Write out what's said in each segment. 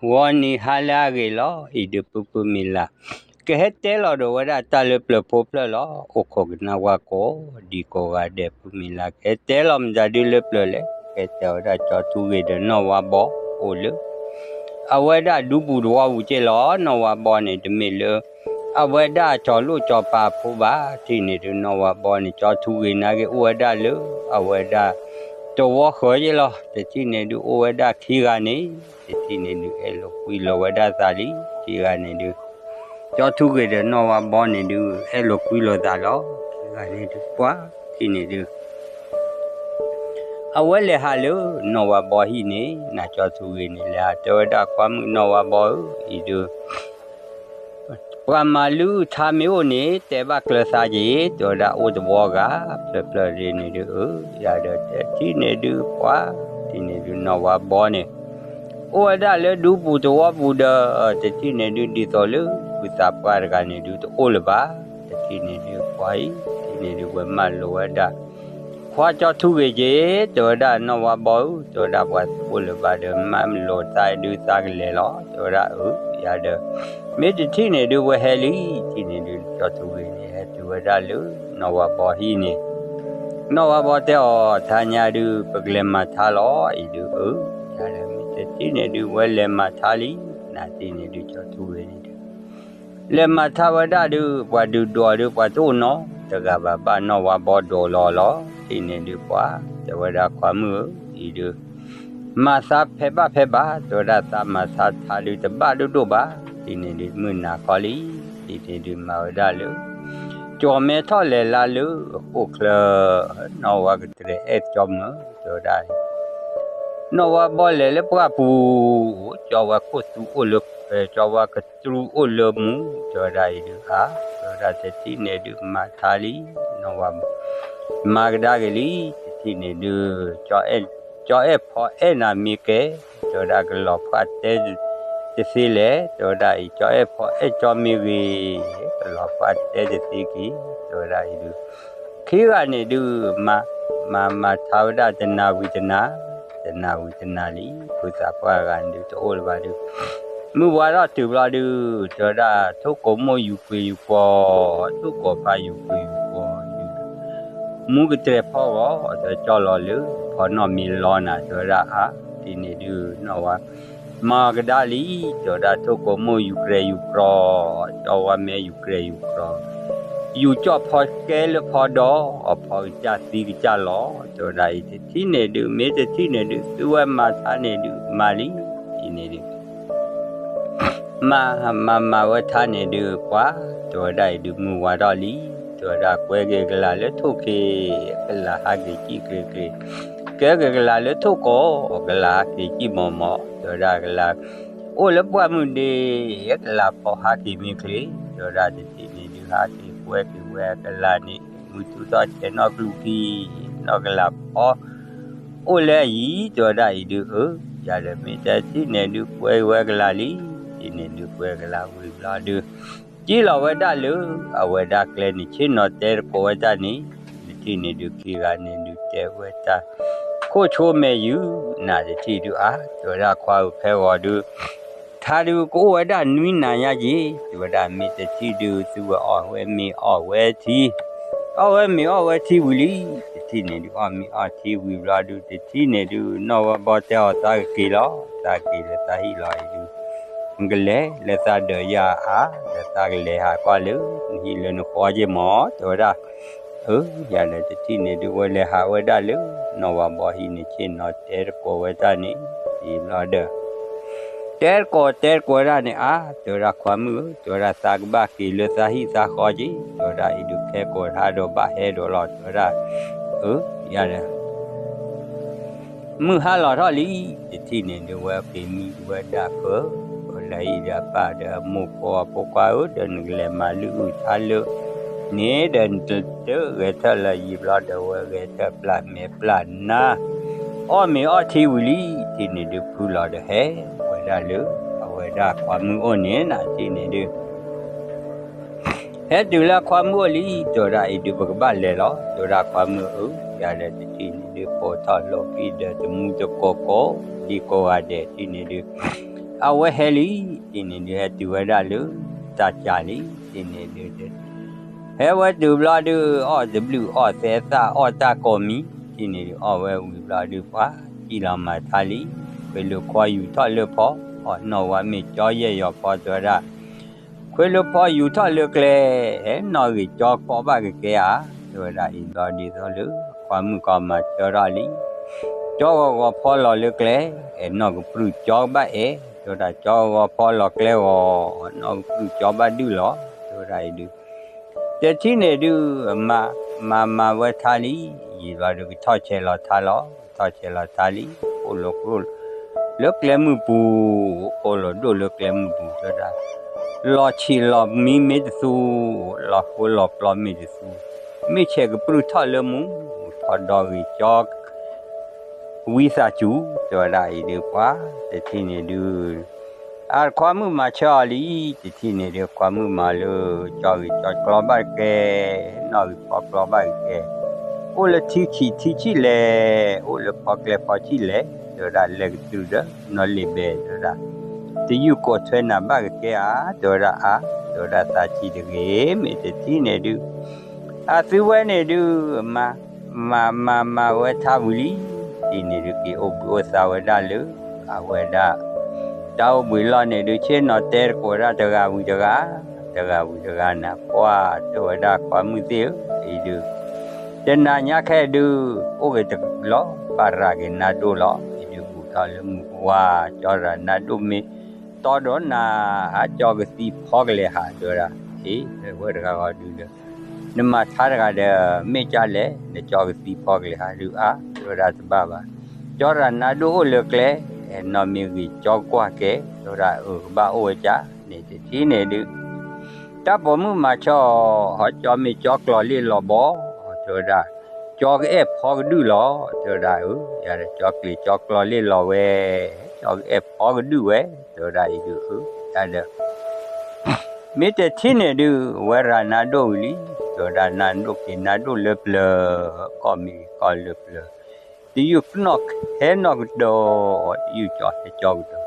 ဂီၤနံၤဟါလၢအဂ့ၤလီၤ. အံၤဒုးပုၢ်ပုၢ်မံၤလၤ ကဟဲတဲလီၤဒီးဝဲဒၣ်တၢ်လၢပျၢၤဖိဖျၢၣ်လီၤ. အိၣ်ခိးကနၣ်ဝါကိးဒံကိးဂၤဒဲး ပုၢ်မံၤလၤ ကဟဲတဲလီၤမတၤဒုလၢပျၢၤလဲၣ်. ကဟဲတဲဝဲဒၣ်ကၠီထူဂ့ၤဒီးနီၢ်ဝါဘီအိၣ်လၢ အဝဲဒၣ်ဒူပူၤတဝီပူၤက့လီၤ. နီၢ်ဝါဘီန့ၣ် တမ့ၢ်လၢ အဝဲဒၣ်ကၠီၤလိၣ်ကၠီၤပၤဖိဘၣ်. တထံၣ်န့ၣ်ဒုး နီၢ်ဝါဘီန့ၣ် ကၠီထူဂ့ၤနာ်က့ အိၣ်ဝဲဒၣ်လၢ အဝဲဒၣ် တဝီဃၢၤက့လီၤ. တထံၣ်န့ၣ်ဒုး အိၣ်ဝဲဒၣ်ခံဂၤန့ၣ် တထံၣ်န့ၣ်ဒုး အဲၣ်လိာ်ကွံလိာ်ဝဲဒၣ်သးလံ. ခံဂၤန့ၣ်ဒုး ကၠီထူဂ့ၤဒီးနီၢ်ဝါဘီန့ၣ်ဒုး အဲၣ်လိာ်ကွံလိာ်သးလီၤ. ခံဂၤန့ၣ်ဒုး ပှၤ တထံၣ်န့ၣ်ဒုး အဝဲလဲၤဟးလၢ နီၢ်ဝါဘီဟံၣ်န့ၣ် နကၠီထူဂ့ၤန့ၣ် လဲၤဟးတဲဝဲဒၣ် ခွါမုၣ်နီၢ်ဝါဘီဧၢ, အံၤဒုး ပှၤမၤလုၢ်ထါမ့ၢ်အိၣ်န့ၣ် တဲဘၣ်ကျၢၤသးက့ၤ, တဲဝဲဒၣ်အိၣ်တဝီဂၤ ဖျၢၣ်ဖျၢၣ်ဒ်န့ၣ်ဒုး အၢ ယၤဒီးတထံၣ်န့ၣ်ဒုး ပှၤ တထံၣ်န့ၣ်ဒုး နီၢ်ဝါဘီန့ၣ် အိၣ်ဝဲဒၣ်လၢဒူပူၤတဝီပူၤဒီး တထံၣ်န့ၣ်ဒုး ဒ်သိးလၢ ဖုသးပှၢ်တဂၤန့ၣ်ဒုး တအိၣ်လၢၤဘၣ်. တထံၣ်န့ၣ်ဒုး ပှၤအံၤ တထံၣ်န့ၣ်ဒုး ဝဲမၢလိာ်ဝဲဒၣ် ခွါကၠီထူဂ့ၤက့ၤ, တဲဝဲဒၣ်နီၢ်ဝါဘီဧၢ, တဲဝဲဒၣ်ပှၤတအိၣ်လၢၤဘၣ်ဒီး မၢလိာ်သးဒုးသးကလဲၤလီၤ, တဲဝဲဒၣ်အၢ ယၤဒီး မ့ၢ်တထံၣ်န့ၣ်ဒုး ဝဲဟဲလံ, တထံၣ်န့ၣ်ဒုး ကၠီထူဂ့ၤန့ၣ် ဟဲတုၤဝဲဒၣ်လၢ နီၢ်ဝါဘီဟံၣ်န့ၣ် နီၢ်ဝါဘီတဲအီၤ ထါညါဒုး ပကလဲၤမၤထါလီၤ, အံၤဒုးအၢ ယၤဒီးမ့ၢ်တထံၣ်န့ၣ်ဒုး ဝဲလဲၤမၤထါလံ, နတထံၣ်န့ၣ်ဒုး ကၠီထူဂ့ၤန့ၣ်ဒုး လဲၤမၤထါဝဲဒၣ်ဒုး ပှၤဒုးဒိးဒုး ပှၤတအိၣ်နီတဂၤဘၣ် ဘၣ်နီၢ်ဝါဘီဒိးလီၤလီၤ, တထံၣ်န့ၣ်ဒုး ပှၤ တဲဝဲဒၣ်ခွါမုၣ်ဧၢ, အံၤဒုး မၤသးဖဲဘၣ်ဖဲဘၣ်, တဲဝဲဒၣ်သးမၤသးထါဒုး တဘၣ်ဒိၣ်ဒိၣ်ဘၣ်, တထံၣ်န့ၣ်ဒုး မုၢ်နၤခီလံ, တထံၣ်န့ၣ်ဒုးမၤဝဲဒၣ်လၢ ကၠီၤမဲထီၣ်လဲၤလၢလၢ အခိၣ်ချၢ နီၢ်ဝါကတြဲၤအဲၣ်ကၠီမုၢ် တဲဝဲဒၣ် နီၢ်ဝါဘီလဲၤလၢပှၢ်ပူၤ, ကၠီဝါခိၣ်သူအိၣ်လၢ ကၠီဝါကတြူအိၣ်လၢမူ, တဲဝဲဒၣ်အံၤဒုး အါ တဲဝဲဒၣ်တထံၣ်န့ၣ်ဒုး မၤထါလံ, နီၢ်ဝါ မၤကဒါက့ၤလံ, တထံၣ်န့ၣ်ဒုး ကၠီအဲၣ်ဖီအဲၣ်နၤမ့ၢ်ကဲ, တဲဝဲဒၣ်ကလီၤဖှၣ်တဲတသ့လဲၣ်, တဲဝဲဒၣ်အံၤ ကၠီအဲၣ်ဖီအဲၣ်ကၠီမ့ၢ်ဂ့ၤ, ကလီၤဖှၣ်တဲတသ့က့ၤ, တဲဝဲဒၣ်အံၤဒုး ခံဂၤန့ၣ်ဒုး မၤ မၤ မၤထါဝဲဒၣ်တနၤဝံၤတနၤ, တနၤဝံၤတနၤလံ, ဖုသးပှၢ်ဂၤန့ၣ်ဒုး တအိၣ်လၢၤဘၣ်ဒုး မုၢ်ဝါထီၣ်တုၤဘျီဒုး တဲဝဲဒၣ် ထိၣ်ကိးမိၢ်ယူၤပှ့ၤယူၤပှီၤ, ထိၣ်ကိးဖါယူၤပှ့ၤယူၤပှီၤ, မူကတြဲၤဖီဂီၤ တဲကၠီလီၤလၢ ဖီနီၣ်မ့ၢ်လီနၤ တဲဝဲဒၣ်အါ, တထံၣ်န့ၣ်ဒုး နီၢ်ဝါ မၤကဒါလံ, တဲဝဲဒၣ်ထိၣ်ကိးမိၢ်ယူၤကြဲၤယူၤကြီၤ, ကၠီဝါမဲာ်ယူၤကြဲၤယူၤကြီၤ, ယူၤကၠီၣ်ဖီကဲလၢဖီဒီး အဖီကစၢ်သံကစၢ်လီၤ, တဲဝဲဒၣ်အံၤတထံၣ်န့ၣ်ဒုး မ့ၢ်တထံၣ်န့ၣ်ဒုး သုဝဲမၤထါန့ၣ်ဒုး မၤလံ, တထံၣ်န့ၣ်ဒုး မၤ မၤ မၤဝဲထါန့ၣ်ဒုး ပှၤ တဲဝဲဒၣ်အံၤဒုး မုၢ်ဝါထီၣ်လံ, တဲဝဲဒၣ်ကွဲက့ၤကလၤလၢထိၣ်ခ့, ကလၤဟးက့ၤကံၣ်ချ့ချ့, ကဲက့ၤကလၤလၢထိၣ်ကိး, ကလၤဟးက့ၤကံၣ်မီၢ်မီၢ်, တဲဝဲဒၣ်ကလၤ အိၣ်လၢပှၢ်မုၢ်ဒ့, ကလၤဖီဟးက့ၤမ့ၢ်ချ့, တဲဝဲဒၣ်တထံၣ်န့ၣ်ဒုး ဟးက့ၤကွဲက့ၤဝဲကလၤန့ၣ် မုၢ်ထူၣ်ထီၣ်ဆဲးနီၣ်ကျူခံ, နီၢ်ကလၤဖီ အိၣ်လၢအယံၤ, တဲဝဲဒၣ်အံၤဒုး အၢ ယၤဒီးမ့ၢ်တထံၣ်န့ၣ်ဒုး ကွဲဝဲကလၤလံ, တထံၣ်န့ၣ်ဒုး ကွဲကလၤဝံၤဘျီဒုး ကံၣ်လီၤဝဲဒၣ်လၢ အဝဲဒၣ်ကျဲန့ၣ် ဆ့ၣ်နီၤတဲတကိးဝဲတၢ်န့ၣ်, တထံၣ်န့ၣ်ဒုး ခံဂၤန့ၣ်ဒုး တဲဝဲတၢ် ခိၣ်ဆိမဲာ်ယုာ် နတထံၣ်ဒုးအါ, တဲဝဲဒၣ်ခွါဧၢ ဖဲဂီၤဒုး ထါဒုးကအိၣ်ဝဲဒၣ်နွံနၤညါက့ၤ, တဲဝဲဒၣ်မ့ၢ်တထံၣ်ဒုး သုဝဲအီၣ်ဝဲမ့ၤအီၣ်ဝဲထံ, အီၣ်ဝဲမ့ၤအီၣ်ဝဲထံဝံၤလံ, တထံၣ်န့၁�်ဒုး အီၣ်မ့ၤအီၣ်ထံဝံၤဘျီဒုး တထံၣ်န့၁�်ဒုး နီၢ်ဝါဘီတဲအီၤ သးကက့ၤလီၤ, သးက့ၤလၢသးဟံၣ်လီၤအံၤဒုး နကလဲၤလၢသးဒီးယၤအါ, ဒီးသးကလဲၤဟးကွၢ်လၢ နဟံၣ်လၢနဃီက့ၤမၢ်, တဲဝဲဒၣ် အၢ ယၤဒီးတထံၣ်န့၁ၣ်ဒုး ဝဲလဲၤဟးဝဲဒၣ်လၢ နီၢ်ဝါဘီဟံၣ်န့ၣ် ဆ့ၣ်နီၤတဲတကိးဝဲတၢ်န့ၣ် ယံၤဘျီဒီး တဲတကိးတဲတကိးဝဲဒၣ်န့ၣ်အါ, တဲဝဲဒၣ်ခွါမုၣ်ဧၢ, တဲဝဲဒၣ်သးကဘၣ်က့ၤလၢသးဟံၣ်သးဃီက့ၤ, တဲဝဲဒၣ်အံၤဒုး ဖဲကိးထါဒီးဘၣ်ဟဲဒီးလီၤ, တဲဝဲဒၣ် အၢ ယၤဒီး မုၢ်ဟါလီၤထီၣ်လံ, တထံၣ်န့၁ၣ်ဒုး ဝဲက့ၤမံဝဲဒၣ်ဖၢ လၢအံၤဒီးအပၢ်ဒီးအမိၢ်ဖိအဖိခွါဧၢ, ဒီးနကလဲၤမၤလုၢ်အုၣ်ထါလၢ န့ၣ်ဒီး နတဂဲၤထၢၣ်လၢယံၤဘျီဒီး ဝဲဂဲၤထၢၣ်ပျၢ်မဲာ်ပျၢ်နါ, အီၣ်မ့ၤအီၣ်ထံဝံၤလံ, တထံၣ်န့၁ၣ်ဒုး ဖုလီၤဒီးဟဲဝဲဒၣ်လၢ အဝဲဒၣ်ခွါမုၣ်အိၣ်န့ၣ် နတထံၣ်န့၁ၣ်ဒုး ဟဲတုၤလၢခွါမုၣ်အိၣ်လံ, တဲဝဲဒၣ်အံၤဒုး ပကဘၣ်လဲၤလီၤ, တဲဝဲဒၣ်ခွါမုၣ်ဧၢ, ယၤဒီးတထံၣ်န့၁ၣ်ဒုး ပိာ်ထီၣ်လိာ်ကံၢ်ဒီးတမူတကိးကိး ဒ်ကိးဂၤဒဲး တထံၣ်န့၁�်ဒုး အဝဲဟဲလံ, တထံၣ်န့ၣ်ဒုး ဟဲတုၤဝဲဒၣ်လၢ တၢ်ကၢ်လံ, တထံၣ်န့ၣ်ဒုး ဟဲဝဲတုၤဘျီဒုး အီၣ်တဘျုးအီၣ်သဲသၣ် အီၣ်တၢ်ကိးမံၤ, တထံၣ်န့ၣ်ဒုး အီၣ်ဝဲဝံၤဘျီဒုး ပှၤစံၣ်လီၤမၤထါလံ, ခွ့လၢခွီယူၤထီၣ်လၢဖီ, အီၣ်နီၣ်ဝါမ့ၢ်ကၠီယဲၢ်ယီၤဖီ တဲဝဲဒၣ်, ခွ့လၢဖီယူၤထီၣ်လၢကျဲ, အဲၣ်နီၣ်ဂ့ၤကၠီကိးဘၣ်ကကဲဧါ, တဲဝဲဒၣ်အံၤဘျီဒ်သိးလၢ ခွါမုၣ်ကီၤမၤစၢၤထီၣ်လံ ကၠီဂီၤဂီၤဖီလီၤလၢကျဲ, အဲၣ်နီၣ်ကပြုၢ်ကၠီဘၣ်အဲၣ်, တဲဝဲဒၣ်ကၠီဂီၤဂီၤဖီလီၤကျဲဂီၤ, နီၣ်ကပြုၢ်ကၠီဘၣ်ဒုၣ်လီၤ, တဲဝဲဒၣ်အံၤဒုး, တထံၣ်န့ၣ်ဒုး မၤမၤမၤဝဲထါလံ, ယံာ်ဘျီဒုးကထီၣ်ဆဲးလီၤထါလီၤ, ထီၣ်ဆဲးလီၤထါလံ, အိၣ်လီၤကျိၣ်လၢကျဲမုၢ်ပူၤ, အိၣ်လီၤဒိၣ်လၢကျဲမုၢ်ပူၤ တဲဝဲဒၣ်, လီၤဆံးလီၤမံမ့ၢ်တသူ, လီၤဃိလီၤပျီမ့ၢ်တသူ, မ့ၢ်ဆဲးကပြုၢ်ထီၣ်လၢမူ, ထီၣ်ဒီဂ့ၤကၠီ ဝံသးစူၤ, တဲဝဲဒၣ်အံၤဒုးပှၤ, တထံၣ်န့ၣ်ဒုး, အခွါမုၣ်မၤဆၢအီၤလံ, တထံၣ်န့ၣ်ဒုး ခွါမုၣ်မၤလၢ ကၠီဂ့ၤကၠီကျီဘၣ်ကဲ, နီၣ်ဂ့ၤဖီကျီဘၣ်ကဲ, အိၣ်လၢထံဆံးထံဆံးလဲၣ်, အိၣ်လၢဖီကျဲဖီဆံးလဲၣ်, တဲဝဲဒၣ်လဲၤကတုၤဒီး နီၣ်လ့ၤဘဲ တဲဝဲဒၣ်, တယုၢ်ကိးထွဲနၤဘၣ်ကကဲဧါ, တဲဝဲဒၣ်အါ, တဲဝဲဒၣ်သးဆံးတဂ့ၤ, မ့ၢ်တထံၣ်န့ၣ်ဒုး အသုဝဲန့ၣ်ဒုး မၤမၤမၤဝဲထါဝံၤလံ, တထံၣ်န့ၣ်ဒုး က့ၤအိၣ်ဘှံးအိၣ်သါဝဲဒၣ်လၢ အဝဲဒၣ် တၢ်အိၣ်ဘှံးလီၢ်န့ၣ်ဒုး ဆ့ၣ်နီၤတဲတကိးဝဲဒၣ်တဂၤဝံၤတဂၤ, တဂၤဝံၤတဂၤနၤ ပှၤတဲဝဲဒၣ်ခွါမုၣ်သ့ၣ်ဧၢ, အံၤဒုး တနၤညါခဲဒုး အိၣ်ဂ့ၤတလီၤ ဘၣ်ရၤက့ၤနါဒိၣ်လီၤ, အံၤဒုးဘူးထီၣ်လၢမုၢ်ပဝါ ကၠီရၤနါဒိၣ်မ့ၢ် တီဒီးနၤ အကၠီကသံဖီကလဲၤဟး တဲဝဲဒၣ်, အ့ ဝဲတဂၤဂီၤဒုးဒီး နမၤထါတဂၤဒီး မ့ၢ်ကၠီလဲၣ် နကၠီကသံဖီကလဲၤဟးဒုးအါ တဲဝဲဒၣ်တဘၣ်ဘၣ်, ကၠီရၤနါဒိၣ်အိၣ်လၢကျဲ, အဲၣ်နီၢ်မ့ၢ်ဂ့ၤကၠီကွၢ်ကဲ တဲဝဲဒၣ်အၢ ကဘၣ်အိၣ်ဝဲကၠီန့ၣ် တထံၣ်န့ၣ်ဒုး တၢ်ပိာ်မုၣ်မၤဆၢအီၤ ဟီကၠီမ့ၢ်ကၠီကျီၤလ့ၣ်လီၤဘီ, တဲဝဲဒၣ် ကၠီကအဲၣ်ဖီကဒုၣ်လီၤ တဲဝဲဒၣ်အၢ, ယၤဒီးကၠီကျ့ၤကၠီကျီၤလ့ၣ်လီၤဝဲ, ကၠီကအဲၣ်ဖီကဒုၣ်ဝဲ တဲဝဲဒၣ်အံၤဒုးအၢ, ယၤဒီး မ့ၢ်တထံၣ်န့ၣ်ဒုး ဝဲရၤနါဒိၣ်ဝံၤလံ, တဲဝဲဒၣ်နါဒိၣ်က့ၤနါဒိၣ်လၢပျၢၤ, ကီၢ်မ့ၢ်က့ၤကီၢ်လၢပျၢၤ, တယုၢ်ကနီၣ်ဟဲနီၣ်ကဒီး, တယုၢ်ကၠီဟဲကၠီကဒီး,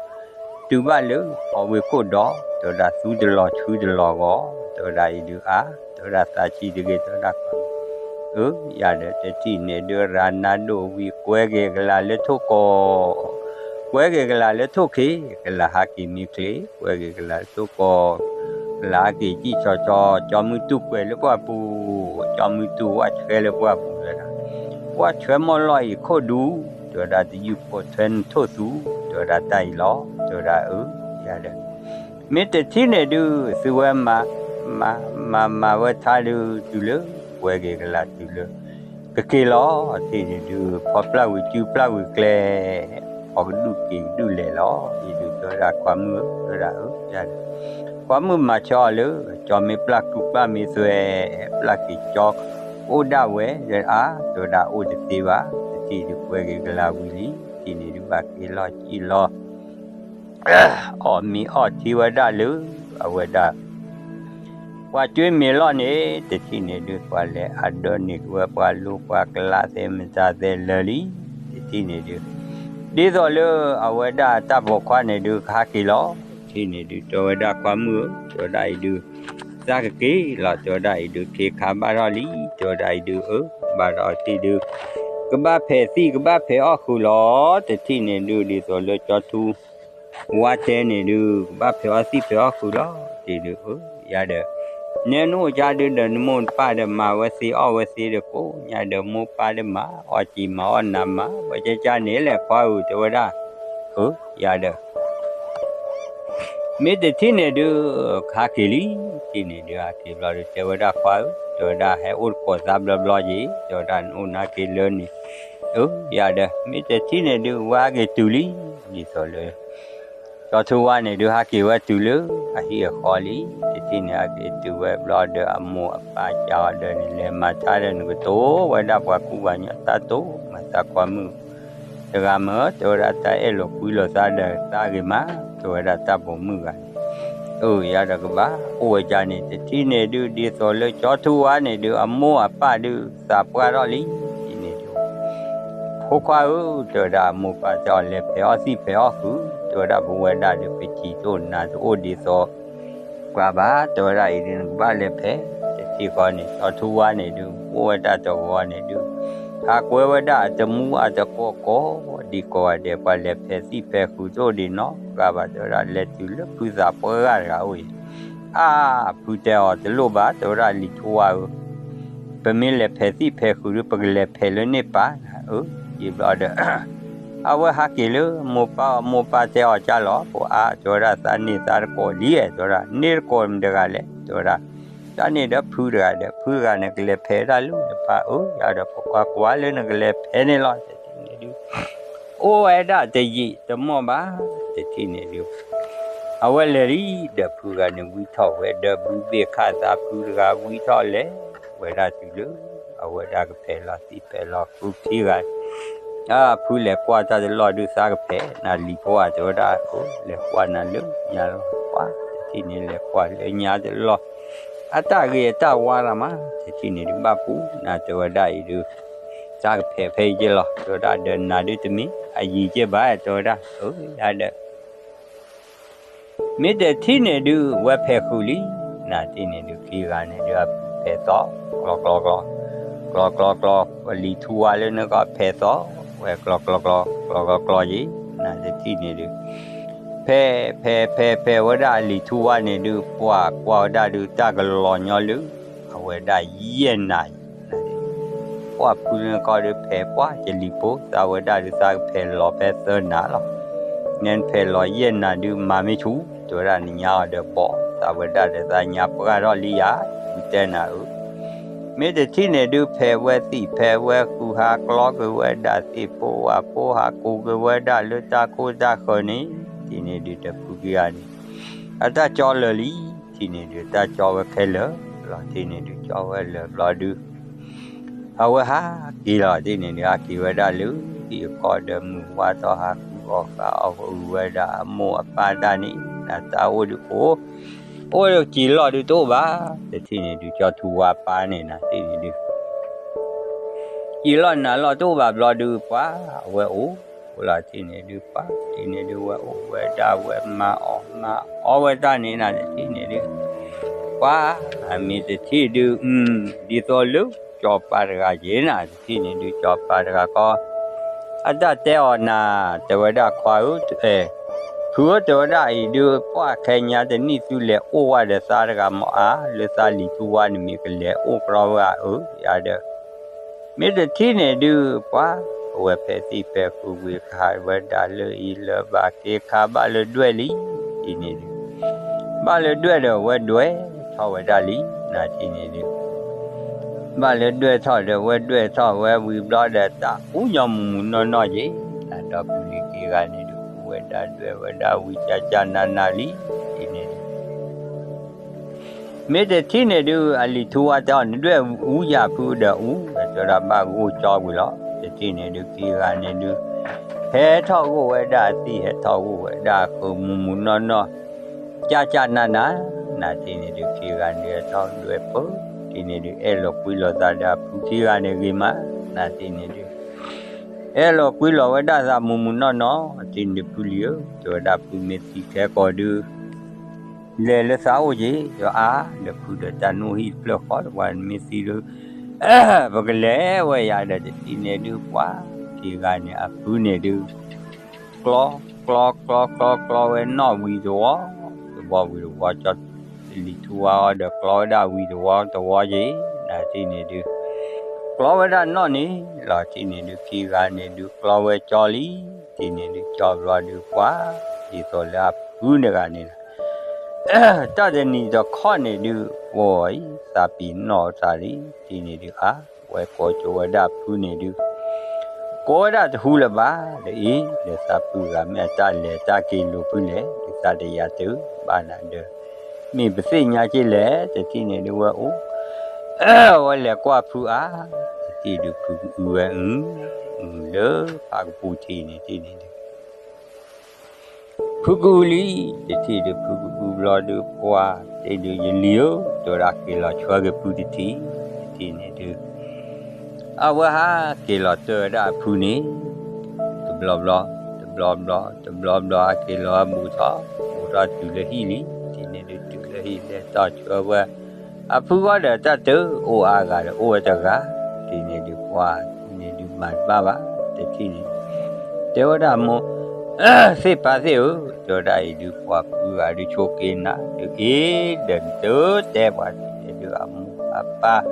တုၤဘၣ်လၢ အဝ့ၢ်ခိၣ်ဒီး တဲဝဲဒၣ်သူတလီၤဆူတလီၤဂီၤ, တဲဝဲဒၣ်အံၤဒုးအါ, တဲဝဲဒၣ်သးဆံးတဂ့ၤ တဲဝဲဒၣ် အၢ, ယၤဒီးတထံၣ်န့ၣ်ဒုး ရၤနါဒိၣ်ဝံၤ ကွဲက့ၤကလၤလၢထိၣ်ကီၢ်, ကွဲက့ၤကလၤလၢထိၣ်ခ့, ကလၤဟးက့ၤမ့ၢ်ချ့, ကွဲက့ၤကလၤလၢထိၣ်ကီၢ်, ကလၤဟးက့ၤကံၣ်ဆီဆီ, ကၠီမုၢ်တူၢ်ကွဲးလၢပှၢ်ပူၤ, ကၠီမုၢ်တူၢ်ဝၣ်ဆွဲလၢပှၢ်ပူၤ တဲဝဲဒၣ်, ဝၣ်ဆွဲမီၢ်လီၢ်အံၤခိၣ်ဒူ, တဲဝဲဒၣ်တယုၢ်ကိးထွဲနထိၣ်သူ, တဲဝဲဒၣ်တၢ်အံၤလီၤ, တဲဝဲဒၣ်အၢ, ယၤဒီး မ့ၢ်တထံၣ်န့ၣ်ဒုး သုဝဲမၤ မၤ မၤ မၤဝဲထါဒုး တုၤလၢ ကွဲက့ၤကလၤတုၤလၢ ကက့ၤလီၤထံၣ်န့ၣ်ဒုး ဖီပျၢ်ဝံၤစုပျၢ်ဝံၤကျဲ, ဖီကဒုၣ်က့ၤကဒုၣ်လဲၤလီၤ အံၤဒုး တဲဝဲဒၣ်ခွါမုၣ်ဧၢ တဲဝဲဒၣ်အၢ ယၤဒီး ခွါမုၣ်မၤဆၢအီၤလၢ ကၠီမ့ၢ်ပျၢ်ကုပျၢ်မ့ၢ်သွဲ ပျၢ်က့ၤကၠီ အိၣ်ဒၣ်ဝဲ အါ တဲဝဲဒၣ်အိၣ်တသ့ဘၣ် တထံၣ်ဒုးကွဲက့ၤကလၤဝံၤလံ ထံၣ်န့ၣ်ဒုးဘၣ်က့ၤလီၤစံၣ်လီၤ အီၣ်မ့ၤအီထံဝဲဒၣ်လၢ အဝဲဒၣ် ပှၤကွ့မ့ၤလီၢ်န့ၣ် တထံၣ်န့ၣ်ဒုး ပှၤလဲၤအဒၢန့ၢ်က့ၤဝဲ ပှၤလိပှၤကျးသဲမတၤသဲလၢာ်လံ တထံၣ်န့ၣ်ဒုး ဒ်သိးလၢအဝဲဒၣ်တၢ်ပိာ်ခွါန့ၣ်ဒုး ကဟးက့ၤလီၤ တထံၣ်န့ၣ်ဒုး တဲဝဲဒၣ်ခွါမုၣ်ဧၢ တဲဝဲဒၣ်အံၤဒုး သးကက့ၤလီၤ တဲဝဲဒၣ်အံၤဒုး ခ့ခါဘၣ်ထီၣ်လံ တဲဝဲဒၣ်အံၤဒုး အၢ ဘၣ်ဒီးတထံၣ်ဒုး ကဘၣ်ဖဲးသံၣ် ကဘၣ်ဖဲးအီၣ်ဃုာ်လီၤ တထံၣ်န့ၣ်ဒုး ဒ်သိးလၢကၠီထူ ဝါတဲန့ၣ်ဒုး ကဘၣ်ဖဲးအီၣ်သံၣ်ဖဲးအီၣ်ဃုာ်လီၤ တ့ၢ်ဒုး အၢ ယၤဒီး နဲနအိၣ်ကၠါဒုးဒီး နမိၢ်နပၢ်ဒီးမၤဝဲသ့အီၣ်ဝဲသ့ဒီးကိးညါဒီး မိၢ်ပၢ်ဒီးမၤ အီၣ်က့ၤမၤအီၣ်နၤမၤ ဝဲကၠါကၠါန့ၣ်လဲၣ်ခွါဧၢ တဲဝဲဒၣ် အၢ ယၤဒီး မ့ၢ်တထံၣ်န့ၣ်ဒုး ကဟးက့ၤလံ တထံၣ်န့ၣ်ဒုးဟးက့ၤဘျီဒုး တဲဝဲဒၣ်ခွါဧၢ တဲဝဲဒၣ်ဟဲအိၣ်တကိးသးဘျီဘျီက့ၤ တဲဝဲဒၣ်နအိၣ်နၤက့ၤလၢန့ၣ် အၢ ယၤဒီး မ့ၢ်တထံၣ်န့ၣ်ဒုး ဝဲဟးက့ၤတုၤလံ ဒ်သိးလၢ ကၠီထူဝါန့ၣ်ဒုး ဟးက့ၤဝဲတုၤလၢ အဟံၣ်အဃီလံ တထံၣ်န့ၣ် ဟးက့ၤတုၤဝဲဘျီဒီး အမိၢ်အပၢ်ကးအီၤဒီးန့ၣ် လဲၤမၤထါဒီး နကတိၤဝဲဒၣ်ပှၤကူပှၤကညီ တၢ်တိၢ်မၤသးခွါမုၣ် တဂၤမ့ၢ် တဲဝဲဒၣ်တၢ်အဲၣ်လိာ်ကွံလိာ်သးဒီးသးဂ့ၤမး တဲဝဲဒၣ်တၢ်ပိာ်မုၣ်ဂၤန့ၣ် အၢ ယၤဒီးကဘၣ်အိၣ်ဝဲကၠါန့ၣ် တထံၣ်န့ၣ်ဒုး ဒ်သိးလၢကၠီထူဝါန့ၣ်ဒုး အမိၢ်အပၢ်ဒုး သးပှၢ်ထီၣ်လံ တထံၣ်န့ၣ်ဒုး ဖိခွါဧၢ တဲဝဲဒၣ်အမိၢ်ပၢ်တဲအီၤလဲၤဖဲးအီၣ်သံၣ်ဖဲးအီၣ်ဃုာ် တဲဝဲဒၣ်ပဝဲဒၣ်ဒီး ပစံးတအိၣ်နၤတအိၣ်ဒ်သိး ပှၤဘၣ် တဲဝဲဒၣ်အံၤဒုး နကဘၣ်လဲၤဖဲး တထံၣ်ဃီန့ၣ် ကၠီထူဝါန့ၣ်ဒုး အိၣ်ဝဲတၢ်တဂီၤန့ၣ်ဒုး ဟးကွဲဝဲဒၣ်အတမူအတကိးကိး ဒ်ကိးဂၤဒဲး ပှၤလဲၤဖဲးသံၣ်ဖဲးဃုာ်တအိၣ်ဒံးနီတဂၤဘၣ် တဲဝဲဒၣ် လဲၤတုၤလၢဖုသးပှဲၤဂၤတဂၤအိၣ်အံၤ အါ ဖုတဲအီၤတလိၣ်ဘၣ် တဲဝဲဒၣ်လံာ်ထူဝါဧၢ ပမ့ၢ်လဲၤဖဲးသံၣ်ဖဲးဃုာ်ဒီး ပကလဲၤဖဲးလၢန့ၢ်ပၢ်ဧၢ ယံာ်ဘျီဒီး အဝဲဟးက့ၤလၢမိၢ်ပၢ် မိၢ်ပၢ်တဲအီၤကၢ်လီၤ ဖိအါ တဲဝဲဒၣ် သးန့ၢ်သးတကိးလံ တဲဝဲဒၣ် န့ၢ်တကိးမတဂၤလဲၣ် တဲဝဲဒၣ် သးန့ၢ်ဒီးဖုတဂၤဒီး ဖုတဂၤန့ၣ် ကလဲၤဖဲးတၢ်လၢနပၢ်ဧၢ ယၤဒီး ပကွၢ်ကွၢ်လၢနကလဲၤဖဲးန့ၣ်လီၤ တထံၣ်န့ၣ်ဒုး အိၣ်ဝဲဒၣ်တယံာ်တမီၢ်ဘၣ် တထံၣ်န့ၣ်ဒုး အဝဲလဲၤလံ ဒီးဖုဂၤန့ၣ် ဝံထီၣ်ဝဲဒီး ဘုဘ့ၣ်ခၣ်သးဖုတဂၤ ဝံထီၣ်လဲၤဝဲဒၣ်တုၤလၢ အဝဲဒၣ်ကဖဲးလီၤသံၣ်ဖဲးလီၤဃုာ်ခံဂၤ အဖုလဲၤကွၢ်တၢ်တလီၢ်ဒုး သးကဖဲး နၤလံာ်ဖိဧါ တဲဝဲဒၣ် လဲၤကွၢ်နၤလၢညါလီၤ ကွၢ် တထံၣ်န့ၣ်လဲၤကွၢ်လၢညါတလီၢ် အတၢ်ဂ့ၤအတၢ်ဝါလီၤမး တထံၣ်န့ၣ်ဒုး ဘၣ်ပူၤနၤ တဲဝဲဒၣ်အံၤဒုး သးကဖဲးဖဲအံၤက့လီၤ တဲဝဲဒၣ် ဒီးနၤဒုးတမ့ၢ်အယံၤက့ဘၣ် တဲဝဲဒၣ် အၢ ယၤဒီး မ့ၢ်တထံၣ်န့ၣ်ဒုး ဝဲဖဲးဃုာ်လံ နၤတထံၣ်န့ၣ်ဒုး ခံဂၤန့ၣ်ဒုး အဖဲးသီ ကျီကျီကျီ ကျီကျီကျီ လံာ်ထူဝါလၢနကီၢ်ဖဲးသီ ဝဲကျီကျီကျီ ကျီကျီကျီယံၤ နၤတထံၣ်န့ၣ်ဒုး ဖဲးဖဲးဖဲးဖဲးဝဲဒၣ်အလံာ်ထူဝါန့ၣ်ဒုး ပှၤကွၢ်ဝဲဒၣ်ဒုး တၢ်ကလီၤညီလၢ အဝဲဒၣ်ယဲၢ်နၤ ပှၤဖုလၢနကီၢ်ဒုး ဖဲးပှၤကလံၤဖိ သးဝဲဒၣ်ဒုး သးကဖဲးလီၤဖဲသၢနၤလီၤ နဲနဖဲးလီၤယဲၢ်နၤဒုး မၤမ့ၢ်ဆူၣ် တဲဝဲဒၣ် နညါအီၤဒီးဘီၣ် သးဝဲဒၣ်ဒီးသးညါပှၢ်ထီၣ်လံယၤ ဝံတဲနၤဧၢ မ့ၢ်တထံၣ်န့ၣ်ဒုး ဖဲးဝဲသံၣ်ဖဲးဝဲဃုာ် ဟးကျီက့ၤဝဲဒၣ်သ့ၣ်ဖိဝၣ်ဖိ ဟးကူးက့ၤဝဲဒၣ်လၢတၢ်ခိၣ်တၢ်ဃၢၤန့ၣ် တထံၣ်န့ၣ်ဒုး ဒီးဖုခံဂၤန့ၣ် အတၢ်ကၠီလၢာ်လံ တထံၣ်န့ၣ်ဒုး တၢ်ကၠီဝဲခဲလၢာ်လီၤ တထံၣ်န့ၣ်ဒုး ကၠီဝဲလၢာ်ဘျီဒုး အဝဲဟးက့ၤလီၤ တထံၣ်န့ၣ်ဒုး ဟးက့ၤဝဲဒၣ်လၢ ဟံၣ်အကီၢ်ဒီး မုၢ်ဝါထီၣ် ဟးဃုအီၣ်ဃုအီၣ်ဃုာ်ဝဲဒၣ်အမိၢ်အပၢ်တၢ်န့ၣ် နတၢ်အိၣ်ဒုးအိၣ် အိၣ်ဒီးက့ၤလီၢ်ဒုးတအိၣ်ဘၣ် တထံၣ်န့ၣ်ဒုး ကၠီထူဝါပၢ်န့ၣ် နၤတထံၣ်န့ၣ်ဒုး က့ၤလီၢ်နၤလီၢ်တအိၣ်ဘၣ်ဘျီဒုး ပှၤအဝဲအိၣ် အိၣ်လီၤ တထံၣ်န့ၣ်ဒုး ပှၤတထံၣ်န့ၣ်ဒုး ဝဲအိၣ်ဝဲဒၣ်ဝဲမၤအီၣ်မၤအီဝဲတၢ်န့ၣ် နၤတထံၣ်န့ၣ်ဒုး ပှၤ အမ့ၢ်တထံၣ်ဒုး ဒ်သိးလၢ ကၠီပၢ်တဂၤက့ၤ နၤတထံၣ်န့ၣ်ဒုး ကၠီပၢ်တဂၤကီ အတၢ်တဲအီၤနၤ တဲဝဲဒၣ် ခွါဧၢ ဖုဧၢ တဲဝဲဒၣ်အံၤဒုး ပှၤခဲညါတနံၣ်သုလဲၤအိၣ်ဝဲဒီးသးတဂၤ မ့ၢ်အါ လၢသးလံာ်ထူဝါန့ၣ် မ့ၢ်ကလဲၤအိၣ်ကြီဝဲဧါ အၢ ယၤဒီး မ့ၢ်တထံၣ်န့ၣ်ဒုး ပှၤ အဝဲဖဲးသံၣ်ဖဲးဃုာ်ဝံၤ ခးဝဲဒၣ်လၢအံၤလၢဘၣ် က့ၤခးဘၣ်လၢဒွဲၣ်လံ တထံၣ်န့ၣ်ဒုး ဘၣ်လၢဒွဲၣ်ဒီး ဝဲဒွဲၣ်ထီၣ်ဝဲဒၣ်လံ နၤတထံၣ်န့ၣ်ဒုး ဘၣ်လၢဒွဲၣ်ထီၣ်ဒီး ဝဲဒွဲၣ်ထီၣ်ဝဲဝံၤဘျီဒီး တၢ်အူညီမူးမူးနီၢ်နီၢ်က့ၤ နၤဒီးဖုလံၤခံဂၤန့ၣ်ဒုး အူဝဲဒၣ်ဒွဲၣ်ဝဲဒၣ်ဝံၤ ကၢ်ကၢ်နးနးလံ တထံၣ်န့ၣ်ဒုး မ့ၢ်တထံၣ်န့ၣ်ဒုး အလံာ်ထူဝါတဲအီၤ နဒွဲၣ်အူယၤဖုဒီးအူ တဲဝဲဒၣ် ဘၣ်ဂိၢ်ကၠီဝံၤလီၤ တထံၣ်န့ၣ်ဒုး ခံဂၤန့ၣ်ဒုး ဟဲထီၣ်ဂိၢ်ဝဲဒၣ်အသံၣ် ဟဲထီၣ်ဂိၢ်ဝဲဒၣ်အဃုာ် မူးမူးနီၢ်နီၢ် ကၢ်ကၢ်နးနး နၤတထံၣ်န့ၣ်ဒုး ခံဂၤန့ၣ် ဟဲထီၣ်ဒွဲၣ်ပၢ တထံၣ်န့ၣ်ဒုး အဲၣ်လီၤကွံလီၤသးဒီးအဖုခံဂၤန့ၣ်ဂ့ၤမး နၤတထံၣ်န့ၣ်ဒုး အဲၣ်လီၤကွံလီၤဝဲဒၣ်သးမူးမူးနီၢ်နီၢ် တထံၣ်န့ၣ်ဒုး ဖုလံၤဧၢ တဲဝဲဒၣ် ဖုမ့ၢ်သံခဲကီၢ်ဒုး လဲၤလၢသးအိၣ်က့ၤ ဒီးအါ ဒီးဖုဒီးတၢ်နူၢ်ဟံၣ်တဖျၢၣ်ဃီ တဝဲမ့ၢ်သံဒုး ပကလဲၤဝဲယၤဒီး တထံၣ်န့ၣ်ဒုး ပှၤခံဂၤန့ၣ် အဖုန့ၣ်ဒုး ကျီ ကျီ ကျီ ကျီ ကျီဝဲနီၣ်ဝံၤတဝီ တဝီဝံၤတဝီ ကၠီလံာ်ထူဝါအီၤဒီး ကျီဝဲဒၣ်ဝံၤတဝီတဝီက့ၤ နၤတထံၣ်န့ၣ်ဒုး ကျီဝဲဒၣ်နီၣ်န့ၣ်လီၤ တထံၣ်န့ၣ်ဒုး ခံဂၤန့ၣ်ဒုး ကျီဝဲကၠီလံ တထံၣ်န့ၣ်ဒုး ကၠီဘျီဒုး ပှၤ ဒ်သိးလၢအဖုတဂၤန့ၣ်လီၤ တၢ်တနံၤတခီန့ၣ်ဒုး ပှၤအံၤ သးပ့ၤနီၣ်တၢ်လံ တထံၣ်န့ၣ်ဒုး အါ ဝဲကိးကၠိဝဲဒၣ်ဖုန့ၣ်ဒုး ကိးဝဲဒၣ်တဟူလၢၤဘၣ် ဒီးအံၤ လၢသးဖုဂၤမ့ၢ်အတၢ်လဲၤတၢ်က့ၤလိာ်ဖုလဲၣ် ဒုးသးတယာ်တုၤဘၣ်နၤဒီး မ့ၢ်ပသ့ၣ်ညါက့လဲၣ် တထံၣ်န့ၣ်ဒုး ဝဲအိၣ် ဝဲလဲၤကွၢ်ဖုအါ တထံၣ်ဒုးဖုကအုဝဲအု လၢဖးကပူၤထံးန့ၣ် တထံၣ်န့ၣ်ဒုး ဖုကအုလံ တထံၣ်ဒုးဖုကအုဘျီဒုး ပှၤ တထံၣ်ဒုး ယလံၤဧၢ တဲဝဲဒၣ် က့ၤလီၤဆှၢက့ၤဖုတထံၣ် တထံၣ်န့ၣ်ဒုး အဝဲဟးက့ၤလီၤတၢၢ်ဝဲဒၣ်အဖုန့ၣ် တဘျီဘျီ တ တဘျီဘျီ တဘျီဘျီ ဟဲက့ၤလီၤဝဲဘူးထီၣ် ဘူးထီၣ်တုၤလၢဟံၣ်လံ, တထံၣ်န့ၣ်ဒုးတုၤလၢဟံၣ်လဲၤတီၢ်ဆှၢဝဲ အဖုဂီၢ်ဒီးတၢ်တအိၣ်အါဂၤဒီး အိၣ်ဝဲတဂၤ, တထံၣ်န့ၣ်ဒုးပှၤ တထံၣ်န့ၣ်ဒုးမၤတဘၣ်ဘၣ်, တထံၣ်န့ၣ် တဲဝဲဒၣ်မိၢ် သ့ၣ်ပၢ်သ့ၣ်ဧၢ, တဲဝဲဒၣ်အံၤဒုး ပှၤဖုဂၤဒုးဆိးက့နၤ ဒုးအ့ၣ်ဒီးနတတဲပှၤန့ၣ်ဒုး အမိၢ်အပၢ်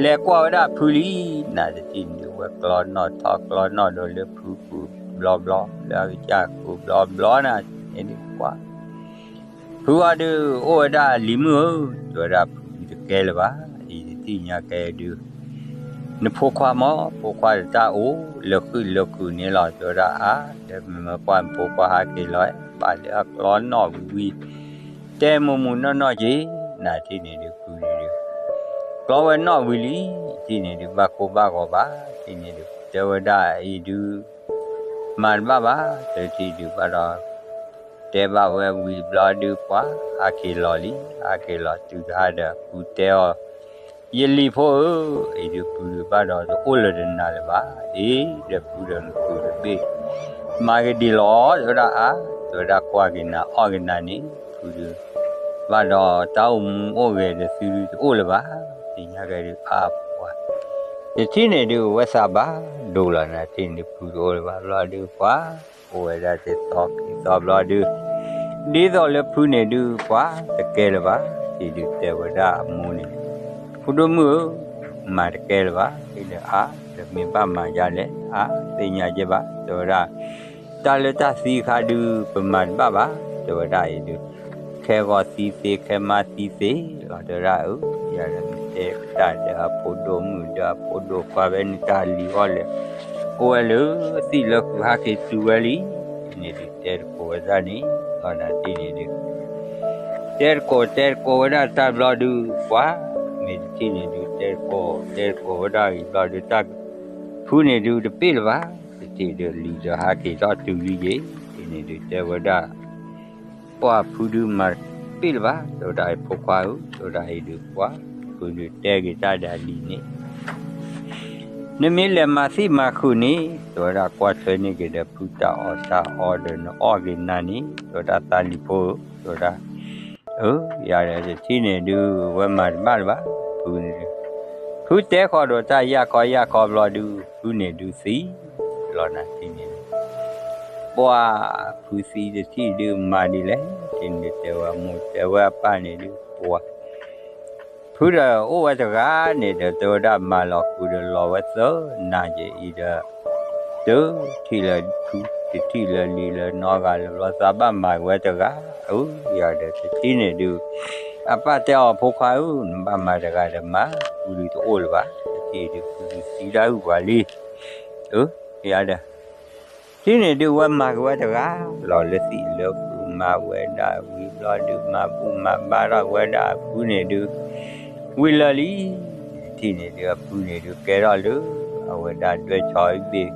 လဲၤကွၢ်ဝဲဒၣ်ဖုလံ, နတထံၣ်န့ၣ်ဒုး ဝဲကျီနီၣ်ထီၣ်ကျီနီၣ်ဒီးလၢဖုပူၤဘျီဘျီ လၢအကစၢ်ဃုာ်ဘျီဘျီနၤန့ၣ်ဒုး ပှၤ ဖုဂီၢ်ဒုး အိၣ်ဝဲဒၣ်လံၤမုၣ်ဧၢ, တဲဝဲဒၣ်ဖုတကဲလၢၤဘၣ်, အံၤတထံၣ်ညါကဲဒုး နဖိခွါမ့ၢ် ဖိခွါတၢ်အိၣ်လၢဃုာ်လၢခုးန့ၣ်လီၤ, တဲဝဲဒၣ်အါ လၢမ့ၢ်မ့ၢ်ကွၢ်နဖိခွါဟးက့ၤလီၤ ဘၣ်လၢအကျီနီၣ်ဝံၤဝံၤ တဲမုာ်မုာ်နီၢ်နီၢ်က့ၤ, နတထံၣ်န့ၣ်ဒုး ဖုန့ၣ်ဒုး ကျီဝဲနီၣ်ဝံၤလံ, တထံၣ်န့ၣ်ဒုး ဘၣ်ကိၢ်ဘၣ်ဂီၤဘၣ်, တထံၣ်န့ၣ်ဒုး တဲဝဲဒၣ်အံၤဒုး မၤတဘၣ်ဘၣ်, တထံၣ်ဒုးဘၣ်ဒီး တဲဘၣ်ဝဲဝံၤဘျီဒုး ပှၤဟးက့ၤလီၤလံ, ဟးက့ၤလီၤတုၤတဟါဒီး ဖုတဲအီၤ ယလံၤဖိဧၢ, အံၤဒုးဖုဒုးဘၣ်ဒီးတအိၣ်လၢၤတနၤလၢၤဘၣ်, အ့ ဒီးဖုဒီးနဖုတဘ့ၣ် မၤကဒံးလီၤ တဲဝဲဒၣ်အါ, တဲဝဲဒၣ်ကွၢ်က့ၤနၤအီၣ်က့ၤနၤန့ၣ် ဖုဒုး ဘၣ်ဒီးတၢ်အိၣ်မူအိၣ်ဂဲၤဒီးသုဒုးတအိၣ်လၢၤဘၣ်, သ့ၣ်ညါကဲဒုးအါပှၤ တထံၣ်န့ၣ်ဒုး အဝဲသးဘၣ်ဒိလီၤ နတထံၣ်န့ၣ်ဒုး ဖုတအိၣ်လၢၤဘၣ် ဘျီဒုးပှၤ အိၣ်ဝဲဒၣ်တသီခံသီဘျီဒုး ဒ်သိးလၢဖုန့ၣ်ဒုး ပှၤတကဲလၢၤဘၣ်, တထံၣ်ဒုးတဲဝဲဒၣ်အမိၢ်န့ၣ် ဖိဒိၣ်မုၣ်ဧၢ, မၤတကဲလၢၤဘၣ်, အ့ဒီးအါ ဒီးမ့ၢ်ဘၣ်မၤယါလဲၣ်, အါ သ့ၣ်ညါကဲဘၣ်, တဲဝဲဒၣ် တၢ်လၢတၢ်သံအခါဒုး ပမၤတဘၣ်ဘၣ်, တဲဝဲဒၣ်အံၤဒုး ခဲဂီၤသံသ့ ခဲမါသံသ့လီၤ တဲဝဲဒၣ်အၢ, ယၤဒီးနတဲတၢ်ဒီးအဖိဒိၣ်မုၣ်ဒီးအဖိဒိၣ်ခွါ ဖဲန့ၣ်တၢ်လံၤဂီၢ်လဲၣ်, အိၣ်ဝဲလၢသံၣ်လၢဃုာ်ဟးက့ၤတုၤဝဲလံ, တထံၣ်န့ၣ်ဒုး တဲတကိးဝဲဒၣ်န့ၣ် လီၤနၤတထံၣ်န့ၣ်ဒုး တဲတကိးတဲတကိးဝဲဒၣ်တၢ်ဘျီဒုး ပှၤ မ့ၢ်တထံၣ်န့ၣ်ဒုး တဲတကိး တဲတကိးဝဲဒၣ်အံၤဘျီဒုး တၢ် ဖုန့ၣ်ဒုးတပ့ၢ်လၢၤဘၣ်, တထံၣ်ဒုးလံၤဒီးဟးက့ၤထီၣ်တုၤလံယ့ၣ်, တထံၣ်န့ၣ်ဒုးတဲဝဲဒၣ် ပှၤဖုဒုးမၤတပ့ၢ်လၢၤဘၣ်, တဲဝဲဒၣ်အံၤဖိခွါဧၢ, တဲဝဲဒၣ်အံၤဒုးပှၤ ဖုဒုးတဲက့ၤတၢ်ဒီးအလံၤန့ၣ် နမ့ၢ်လဲၤမၤသံၣ်မၤဃုာ်န့ၣ် တဲဝဲဒၣ်ကွၢ်ထွဲန့ၢ်က့ၤဒီးဖုတၢ်အီၣ်တၢ်အီဒီးနအီၣ်က့ၤနၤန့ၣ် တဲဝဲဒၣ်သးလံၤဖိဧၢ, တဲဝဲဒၣ် အၢ ယၤဒီးတထံၣ်န့ၣ်ဒုး ဝဲမၤတဘၣ်လၢၤဘၣ်, ဖုန့ၣ်ဒုး ဖုတဲဃီၤဒီးတၢ်ယၢ်ခီယၢ်ခီဘျီဒုး ဖုန့ၣ်ဒုးသံ လီၤနၤတထံၣ်န့ၣ်ဒုး ပှၤဖုသံတထံၣ်ဒုးမၤဒ်လဲၣ်, တထံၣ်န့ၣ်ဒုးတဲဝဲအမိၢ်တဲဝဲအပၢ်န့ၣ်ဒုး ပှၤ ဖုဒီးအိၣ်ဝဲတဂၤန့ၣ်ဒီး တဲဝဲဒၣ်မၤလီၤဃုာ်ဒီးလီၤဝဲသၢနၤက့ၤအံၤဒီး တထံၣ်လၢ ဖုတထံၣ်လၢလံၤလၢနီဂၤလၢၤဘျီ သးဘၣ်မၤက့ၤဝဲတဂၤ, အၢ ယၤဒီးတထံၣ်န့ၣ်ဒုး အပၢ်တဲအီၤဖိခွါဧၢ, နဘၣ်မၤတဂၤဒီးမၤ, ဖုဒုးတအိၣ်လၢၤဘၣ်, တထံၣ်ဒုးဖုဒုးသံဒၣ်ဟုၣ်ပှၤလံ, အၢ ယၤဒီး တထံၣ်န့ၣ်ဒုး ဝဲမၤက့ၤဝဲတဂၤလီၤ လၢသံၣ်လၢဃုာ် မၤဝဲဒၣ်ဝံၤဘျီဒုး မၤဘူၣ်မၤဘါထီၣ်ဝဲဒၣ်အဖုန့ၣ်ဒုး ဝံၤလၢာ်လံ, တထံၣ်န့ၣ်ဒုး အဖုန့ၣ်ဒုး ကဲထီၣ်လၢ အဝဲဒၣ်ဒွဲၣ်ဆီအံၤဘ့ၣ်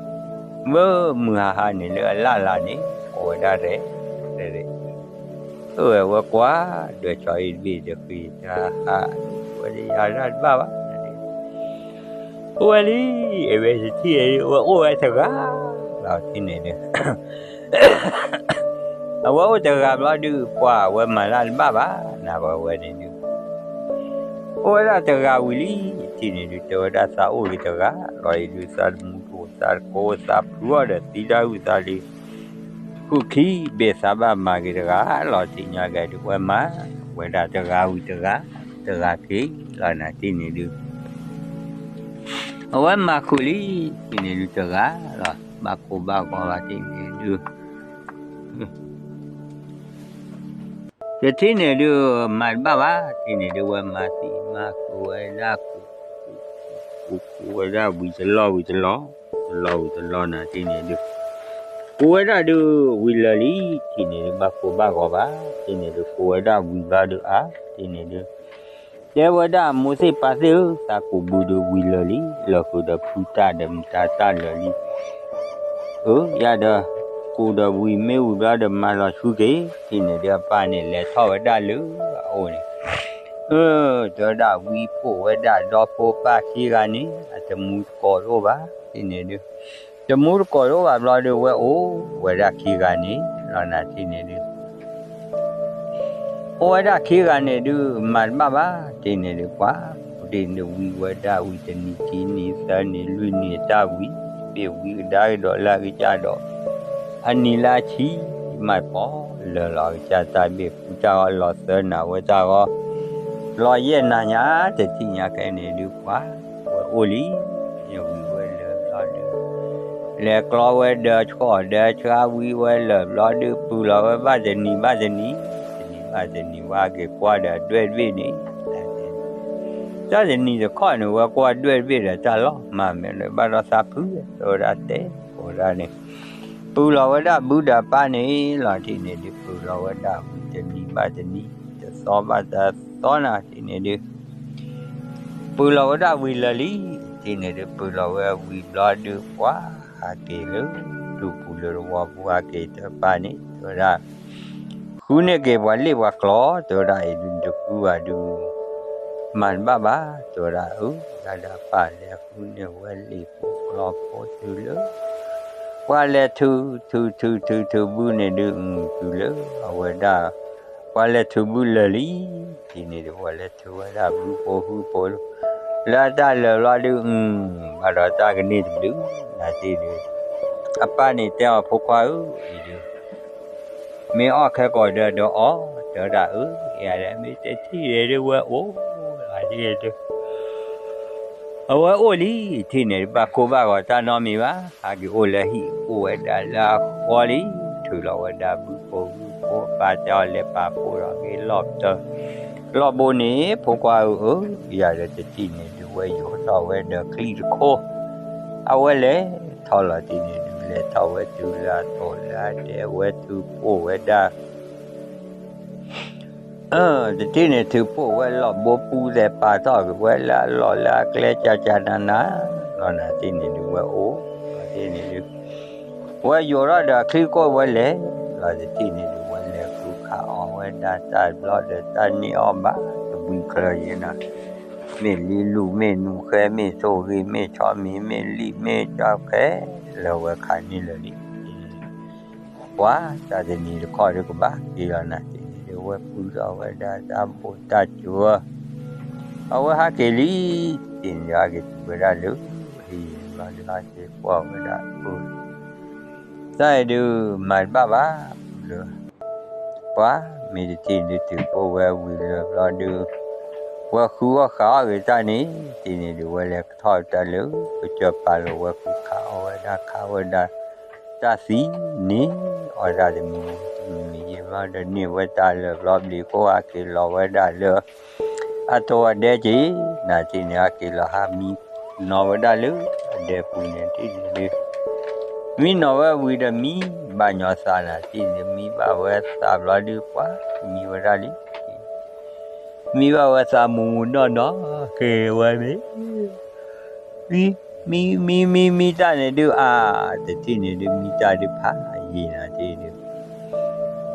မ့ၢ်မုၢ်ဟါဟါန့ၣ်လၢအလၢ်လၢ်န့ၣ် အိၣ်ဝဲဒၣ်ရဲၣ်ရဲၣ် အၢ ဝဲကွၢ် ဒွဲၣ်ဆီအံၤတဘ့ၣ်ဒီးဃ့တၢ်ဟး ဝဲတယၤတၢ်တဘၣ်ဘၣ် အိၣ်ဝဲလံ, အဝဲတထံၣ် ဝဲအိၣ်ဝဲတဂၤလီၤ တထံၣ်န့ၣ်ဒုး အဝဲအိၣ်တဂၤဘျီဒုး ပှၤဝဲမၤလၢ်တဘၣ်ဘၣ် နၢ်ပှၤဝဲန့ၣ်ဒုး အိၣ်ဝဲဒၣ်တဂၤဝံၤလံ, တထံၣ်န့ၣ်ဒုး တဲဝဲဒၣ်သးအိၣ်ဂ့ၤတဂၤလီၤအံၤဒုး သးတမူတအိၣ် သးတကိး သးဖုအီၣ်ဒီးသံတၢ်ဟုၣ်သးလံ ဃုခံဘ့ၣ်သးဘၣ်မၤက့ၤတဂၤလီၤ တထံၣ်ညါကဲဒုး ဝဲမၤဝဲဒၣ်တဂၤဝံၤတဂၤ, တဂၤက့ၤလီၤ နထံၣ်န့ၣ်ဒုး အဝဲမၤဃုာ်လံ, တထံၣ်န့ၣ်ဒုးတဂၤလီၤ ဘၣ်ကိၢ်ဘၣ်ဂီၤဘၣ် တထံၣ်န့ၣ်ဒုး တထံၣ်န့ၣ်ဒုး မၤတဘၣ်ဘၣ်, တထံၣ်န့ၣ်ဒုး ဝဲမၤသံမၤဃုာ်ဝဲဒၣ် ကူကူဝဲဒၣ်ဝံၤတလီၢ်ဝံၤတလီၢ်, တလီၢ်ဝံၤတလီၢ်နၤ တထံၣ်န့ၣ်ဒုး ကူဝဲဒၣ်ဒုး ဝံၤလၢာ်လံ, တထံၣ်န့ၣ်ဒုး ဘၣ်ကိၢ်ဘၣ်ဂီၤဘၣ်, တထံၣ်န့ၣ်ဒုး ကူဝဲဒၣ်ဝံၤဘျီဒုးအါ, တထံၣ်န့ၣ်ဒုး တဲဝဲဒၣ်မိၢ်သ့ၣ်ပၢ်သ့ၣ်ဧၢ, သးကူးဘုးဒုးဝံၤလၢာ်လံ, လၢာ်ဃုာ်ဒီးဖုတၢ်ဒီးမတၤတၢ်လၢာ်လံ အၢ ယၤဒီး ကူးဒီးဝံၤမ့ၢ်ဝံၤဘျီဒီးမၤလီၤဆူက့ၤ, တထံၣ်န့ၣ်ဒုးအပၢ်န့ၣ် လဲၤထီၣ်ဝဲဒၣ်လၢအအိၣ်န့ၣ်, အၢ တဲဝဲဒၣ်ဝံကိးဝဲဒၣ်ဒီဖိပၢ်ခံဂၤန့ၣ် အတမူတကိးတအိၣ်ဘၣ်, တထံၣ်န့ၣ်ဒုး တမူတကိးတအိၣ်ဘၣ်ဘျီဒုး ဝဲအိၣ်ဝဲဒၣ်ခံဂၤန့ၣ်လီၤနၤ တထံၣ်န့ၣ်ဒုး အိၣ်ဝဲဒၣ်ခံဂၤန့ၣ်ဒုး မၤတဘၣ်ဘၣ် တထံၣ်န့ၣ်ဒုး ပှၤ ပူၤတ့ၢ်န့ၣ်ဝံၤဝဲဒၣ်ဝံၤတနံၤခံနံၤသၢနံၤလွံၢ်နံၤတၢ်ဝံၤ ပ့ၢ်ဝံၤကဒါကဒီးလၢအကစၢ်ဒီး အနံၤလၢအဆံ မၤပီၢ်လၢာ်လီၤအကစၢ်တၢ်ဘ့ၣ်ဃူတၢ်ဂီၤ လီၤသၢနၤဝဲတၢ်ဂီၤ လီၤယဲၢ်နၤညါ တထံၣ်ညါခဲန့ၣ်ဒုး ပှၤ ဝဲအိၣ်လံ န့ၣ်ဝံၤဝဲလၢာ်ဘျီဒုး လဲၤကျီဝဲဒီးဆှီၣ်ဒီးဆှါဝံၤဝဲလၢာ်ဘျီဒုး ပုၢ်လီၤဝဲဘၣ်တနံၤဘၣ်တနံၤ တနံၤဘၣ်တနံၤ ဝဲက့ၤကွၢ်ဒီးအဒွဲၣ်တဘ့ၣ်န့ၣ် တၢ်တနံၤတခီန့ၣ် ဝဲကွၢ်ဒွဲၣ်တဘ့ၣ်ဒီးတၢ်လီၤမၢ်မဲာ်လၢဘၣ်ဒီးသးဖု တဲဝဲဒၣ်တဲ ကိးဒၣ်န့ၣ် ပုၢ်လီၤဝဲဒၣ်ဘုဒီးပၢ်န့ၣ်လီၤ တထံၣ်န့ၣ်ဒုး ပုၢ်လီၤဝဲဒၣ်ဝံၤတနံၤဘၣ်တနံၤ တသီဘၣ်တသီနၤ တထံၣ်န့ၣ်ဒုး ပုၢ်လီၤဝဲဒၣ်ဝံၤလၢာ်လံ တထံၣ်န့ၣ်ဒုး ပုၢ်လီၤဝဲဝံၤဘျီဒုး ပှၤဟးက့ၤလၢ တူၢ်ပူၤလၢတဝီပူၤဟးက့ၤတပၢ်န့ၣ် တဲဝဲဒၣ် ဃုန့ၢ်က့ၤပှၤလ့ၣ်ပှၤကျီ တဲဝဲဒၣ်အံၤဒုး တဃုဘၣ်ဒုး မၤတဘၣ်ဘၣ် တဲဝဲဒၣ်အၢ တၢ်ဒီးပၢ်လဲၤဃုန့ၢ်ဝဲလ့ၣ်ဖိကျီဖိတုၤလၢ ပှၤလဲၤထုး ထုးထုးထုးထုးဘုန့ၣ်ဒုး တုၤလၢအဝဲဒၣ် ပှၤလဲၤထုးဘုလၢာ်လံ တထံၣ်န့ၣ်ဒုး ပှၤလဲၤထုးဝဲဒၣ်ဘုဖိဃုဖိ လၢအတၢ်လၢာ်ဘျီဒုး ဘၣ်ဒီးတၢ်ကန့ၢ်တဘျုး နၤတထံၣ်ဒုး အပၢ်န့ၣ်တဲအီၤဖိခွါဧၢ အံၤဒုး မ့ၢ်အီၣ်ခဲကိာ်ဒီးဒီးအီၣ် တဲဝဲဒၣ်အၢ ယၤဒီး မ့ၢ်တထံၣ်န့ၣ်ဒုး ဝဲအိၣ် အဒုး အဝဲအိၣ်လံ တထံၣ်န့ၣ်ဒုး ဘၣ်ကိၢ်ဘၣ်ဂီၤတၢ်နီတမံၤဘၣ် ဟးက့ၤအိၣ်လၢဟံၣ် အိၣ်ဝဲဒၣ်လၢအဃီလံ ထုးလီၤဝဲဒၣ်ဘုဖိဃုဖိ ပၢ်တဲအီၤလဲၤပာ်ဖှိၣ်ဒီးက့ၤလီၢ်ပတၢၢ် လီၢ်ဘိန့ၣ် ဖိခွါဧၢ ယၤဒီး တထံၣ်န့ၣ်ဒုး ဝဲယိးထီၣ်ဝဲဒီးချံတခိၣ် အဝဲလဲၤထီၣ်လီၤတထံၣ်န့ၣ်ဒုး လဲၤထီၣ်ဝဲတုၤလၢအတိာ်လၢအဒဲ အဝဲထုးဖှိၣ်ဝဲဒၣ် တထံၣ်န့ၣ် ထုးဖှိၣ်ဝဲလီၢ်ဘိပူၤသဲးပာ်ထီၣ်က့ၤဝဲလၢအလီၢ်လၢအကျဲကၠၢ်ကၠၢ်နးနး လီၤနၤတထံၣ်န့ၣ်ဒုး ဝဲအိၣ် တထံၣ်န့ၣ်ဒုး ဝဲယိးထီၣ်ဒီးအချံခိၣ်ဝဲလဲၤ လီၤတထံၣ်န့ၣ်ဒုး ဝဲလဲၤဃုခးအီၣ်ဝဲဒၣ်တၢ်ဘျီဒီးတၢ်န့ၢ်အီၣ်ဘၣ်တဘှံးချၢယဲနၤ မ့ၢ်လံလူၢ် မ့ၢ်နူၤဃဲ မ့ၢ်ထိၣ်ဂ့ၤ မ့ၢ်ဆီမံၤ မ့ၢ်လံၣ် မ့ၢ်ကၠီခဲ လၢဝဲခးန့ၢ်လၢာ်လံ ပှၤတၢ်တနံၤတခီဒုးကဘၣ်က့ၤလီၤနၤ တထံၣ်န့ၣ်ဒုး ဝဲပုၢ်ထီၣ်ဝဲဒၣ်တၢ်ဘိၣ်တၢ်စၢၤ အဝဲဟးက့ၤလံ တထံၣ်န့ၣ်ဒုး ဟးက့ၤတုၤဝဲဒၣ်လၢ ဟံၣ်ဘျီဒုး ဟးက့ၤကွၢ်ဝဲဒၣ်အပုၢ် တၢ်အံၤဒုး မၤတဘၣ်ဘၣ် လၢ ပှၤမ့ၢ်တထံၣ်ဒုး ထုးဖှိၣ်ဝဲဝံၤလၢာ်ဘျီဒုး ဝဲဃုအီၣ်ဃးအီၣ်ဂ့ၤတၢ်န့ၣ် တထံၣ်န့ၣ်ဒုး ဝဲလဲၤကထီၣ်တၢ်လၢ ကစၢၢ်ပာ်လီၤဝဲ ဃုခးအီၣ်ဝဲဒၣ်ခးဝဲဒၣ် တၢ်သံန့ၣ် အီၣ်တၢ်တမံၤတမံၤယံာ်ဘျီဒီး န့ၢ်ဝဲတၢ်လၢာ်ဘျီဘျီ ကိးဟးက့ၤလီၤဝဲဒၣ်လၢ အတိာ်အဒဲက့ၤ နၤတထံၣ်န့ၣ် ဟးက့ၤလီၤဟးမံနီၤဝဲဒၣ်လၢ အဒဲပူၤန့ၣ် တထံၣ်န့ၣ်ဒုး မံနီၤဝဲဝံၤဒီးမံဘၣ်ညီသးနၤ တထံၣ်န့ၣ် မံဘၣ်ဝဲသးဘျီဒုး ပှၤမံဝဲဒၣ်လံ မံဘၣ်ဝဲသးမူးမူးနီၢ်နီၢ် က့ၤဝဲမ့ၢ် မံ မံ မံ မံ မံတၢ်န့ၣ်ဒုး အါ တထံၣ်န့ၣ်ဒုး မံတၢ်ဒုးဖးယံာ်နၤ တထံၣ်ဒုး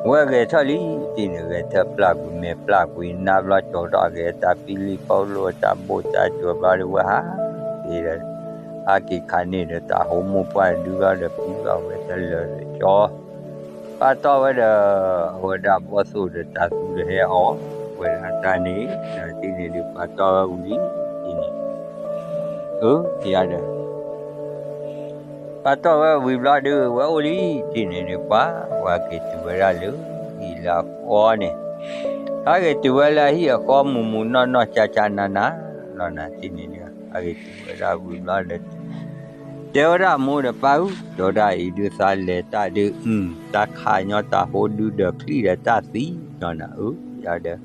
ဝဲဂဲၤထၢၣ်လံ တထံၣ်န့ၣ် ဂဲၤထၢၣ်ပျၢ်ကွံာ်မဲာ်ပျၢ်ကွံာ်နါဘျီ ကၠီၤထီၣ်က့ၤတၢ်ပံလံၣ်ပီလိာ်တၢ်ဘိၣ်တၢ်စၢၤဘျီဒုး ဝဲဟးက့ၤဒီး ဟးက့ၤခးန့ၢ်ဒီးတၢ်ဟိမိၢ်ပှၢ်ဒုးဘျီဒီး ပံဘၣ်ဝဲတလၢာ်တကၠီ ပာ်တီၢ်ဝဲဒီး အဝဲဒၣ်ဘီၣ်သိၣ်ဒီးတၤသူဒီးဟဲအီၣ်ဝဲဒၣ်တၢ်န့ၣ် တထံၣ်န့ၣ်ဒုး ပာ်တီၢ်ဝဲဝံၤလံ တထံၣ်န့ၣ် အၢ ယၤဒီး ပာ်တီၢ်ဝဲဝံၤဘျီဒုး ဝဲအိၣ်လံ တထံၣ်န့ၣ်ဒုး ပှၤ ဝဲဟးက့ၤတုၤဝဲဒၣ်လၢ ဟံၣ်လၢအဃီန့ၣ် ဟးက့ၤတုၤဝဲလၢအဟံၣ်အဃီမူးမူးနီၢ်နီၢ်ကၠၢ်ကၠၢ်နးနး လီၤနၤ တထံၣ်န့ၣ်ဒုး ဟးက့ၤတုၤဝဲဒၣ်ဝံၤဘျီဒီး တဲဝဲဒၣ်မိၢ်ဒီးပၢ်ဧၢ တဲဝဲဒၣ်အံၤဒုး သးလဲၤတၢ်ဒုး အုၣ် တၢ်ခးညီတၢ်ဟိဒုဒီးချံဒီးတၢ်သံနီၢ်နၤဧၢ ယၤဒီး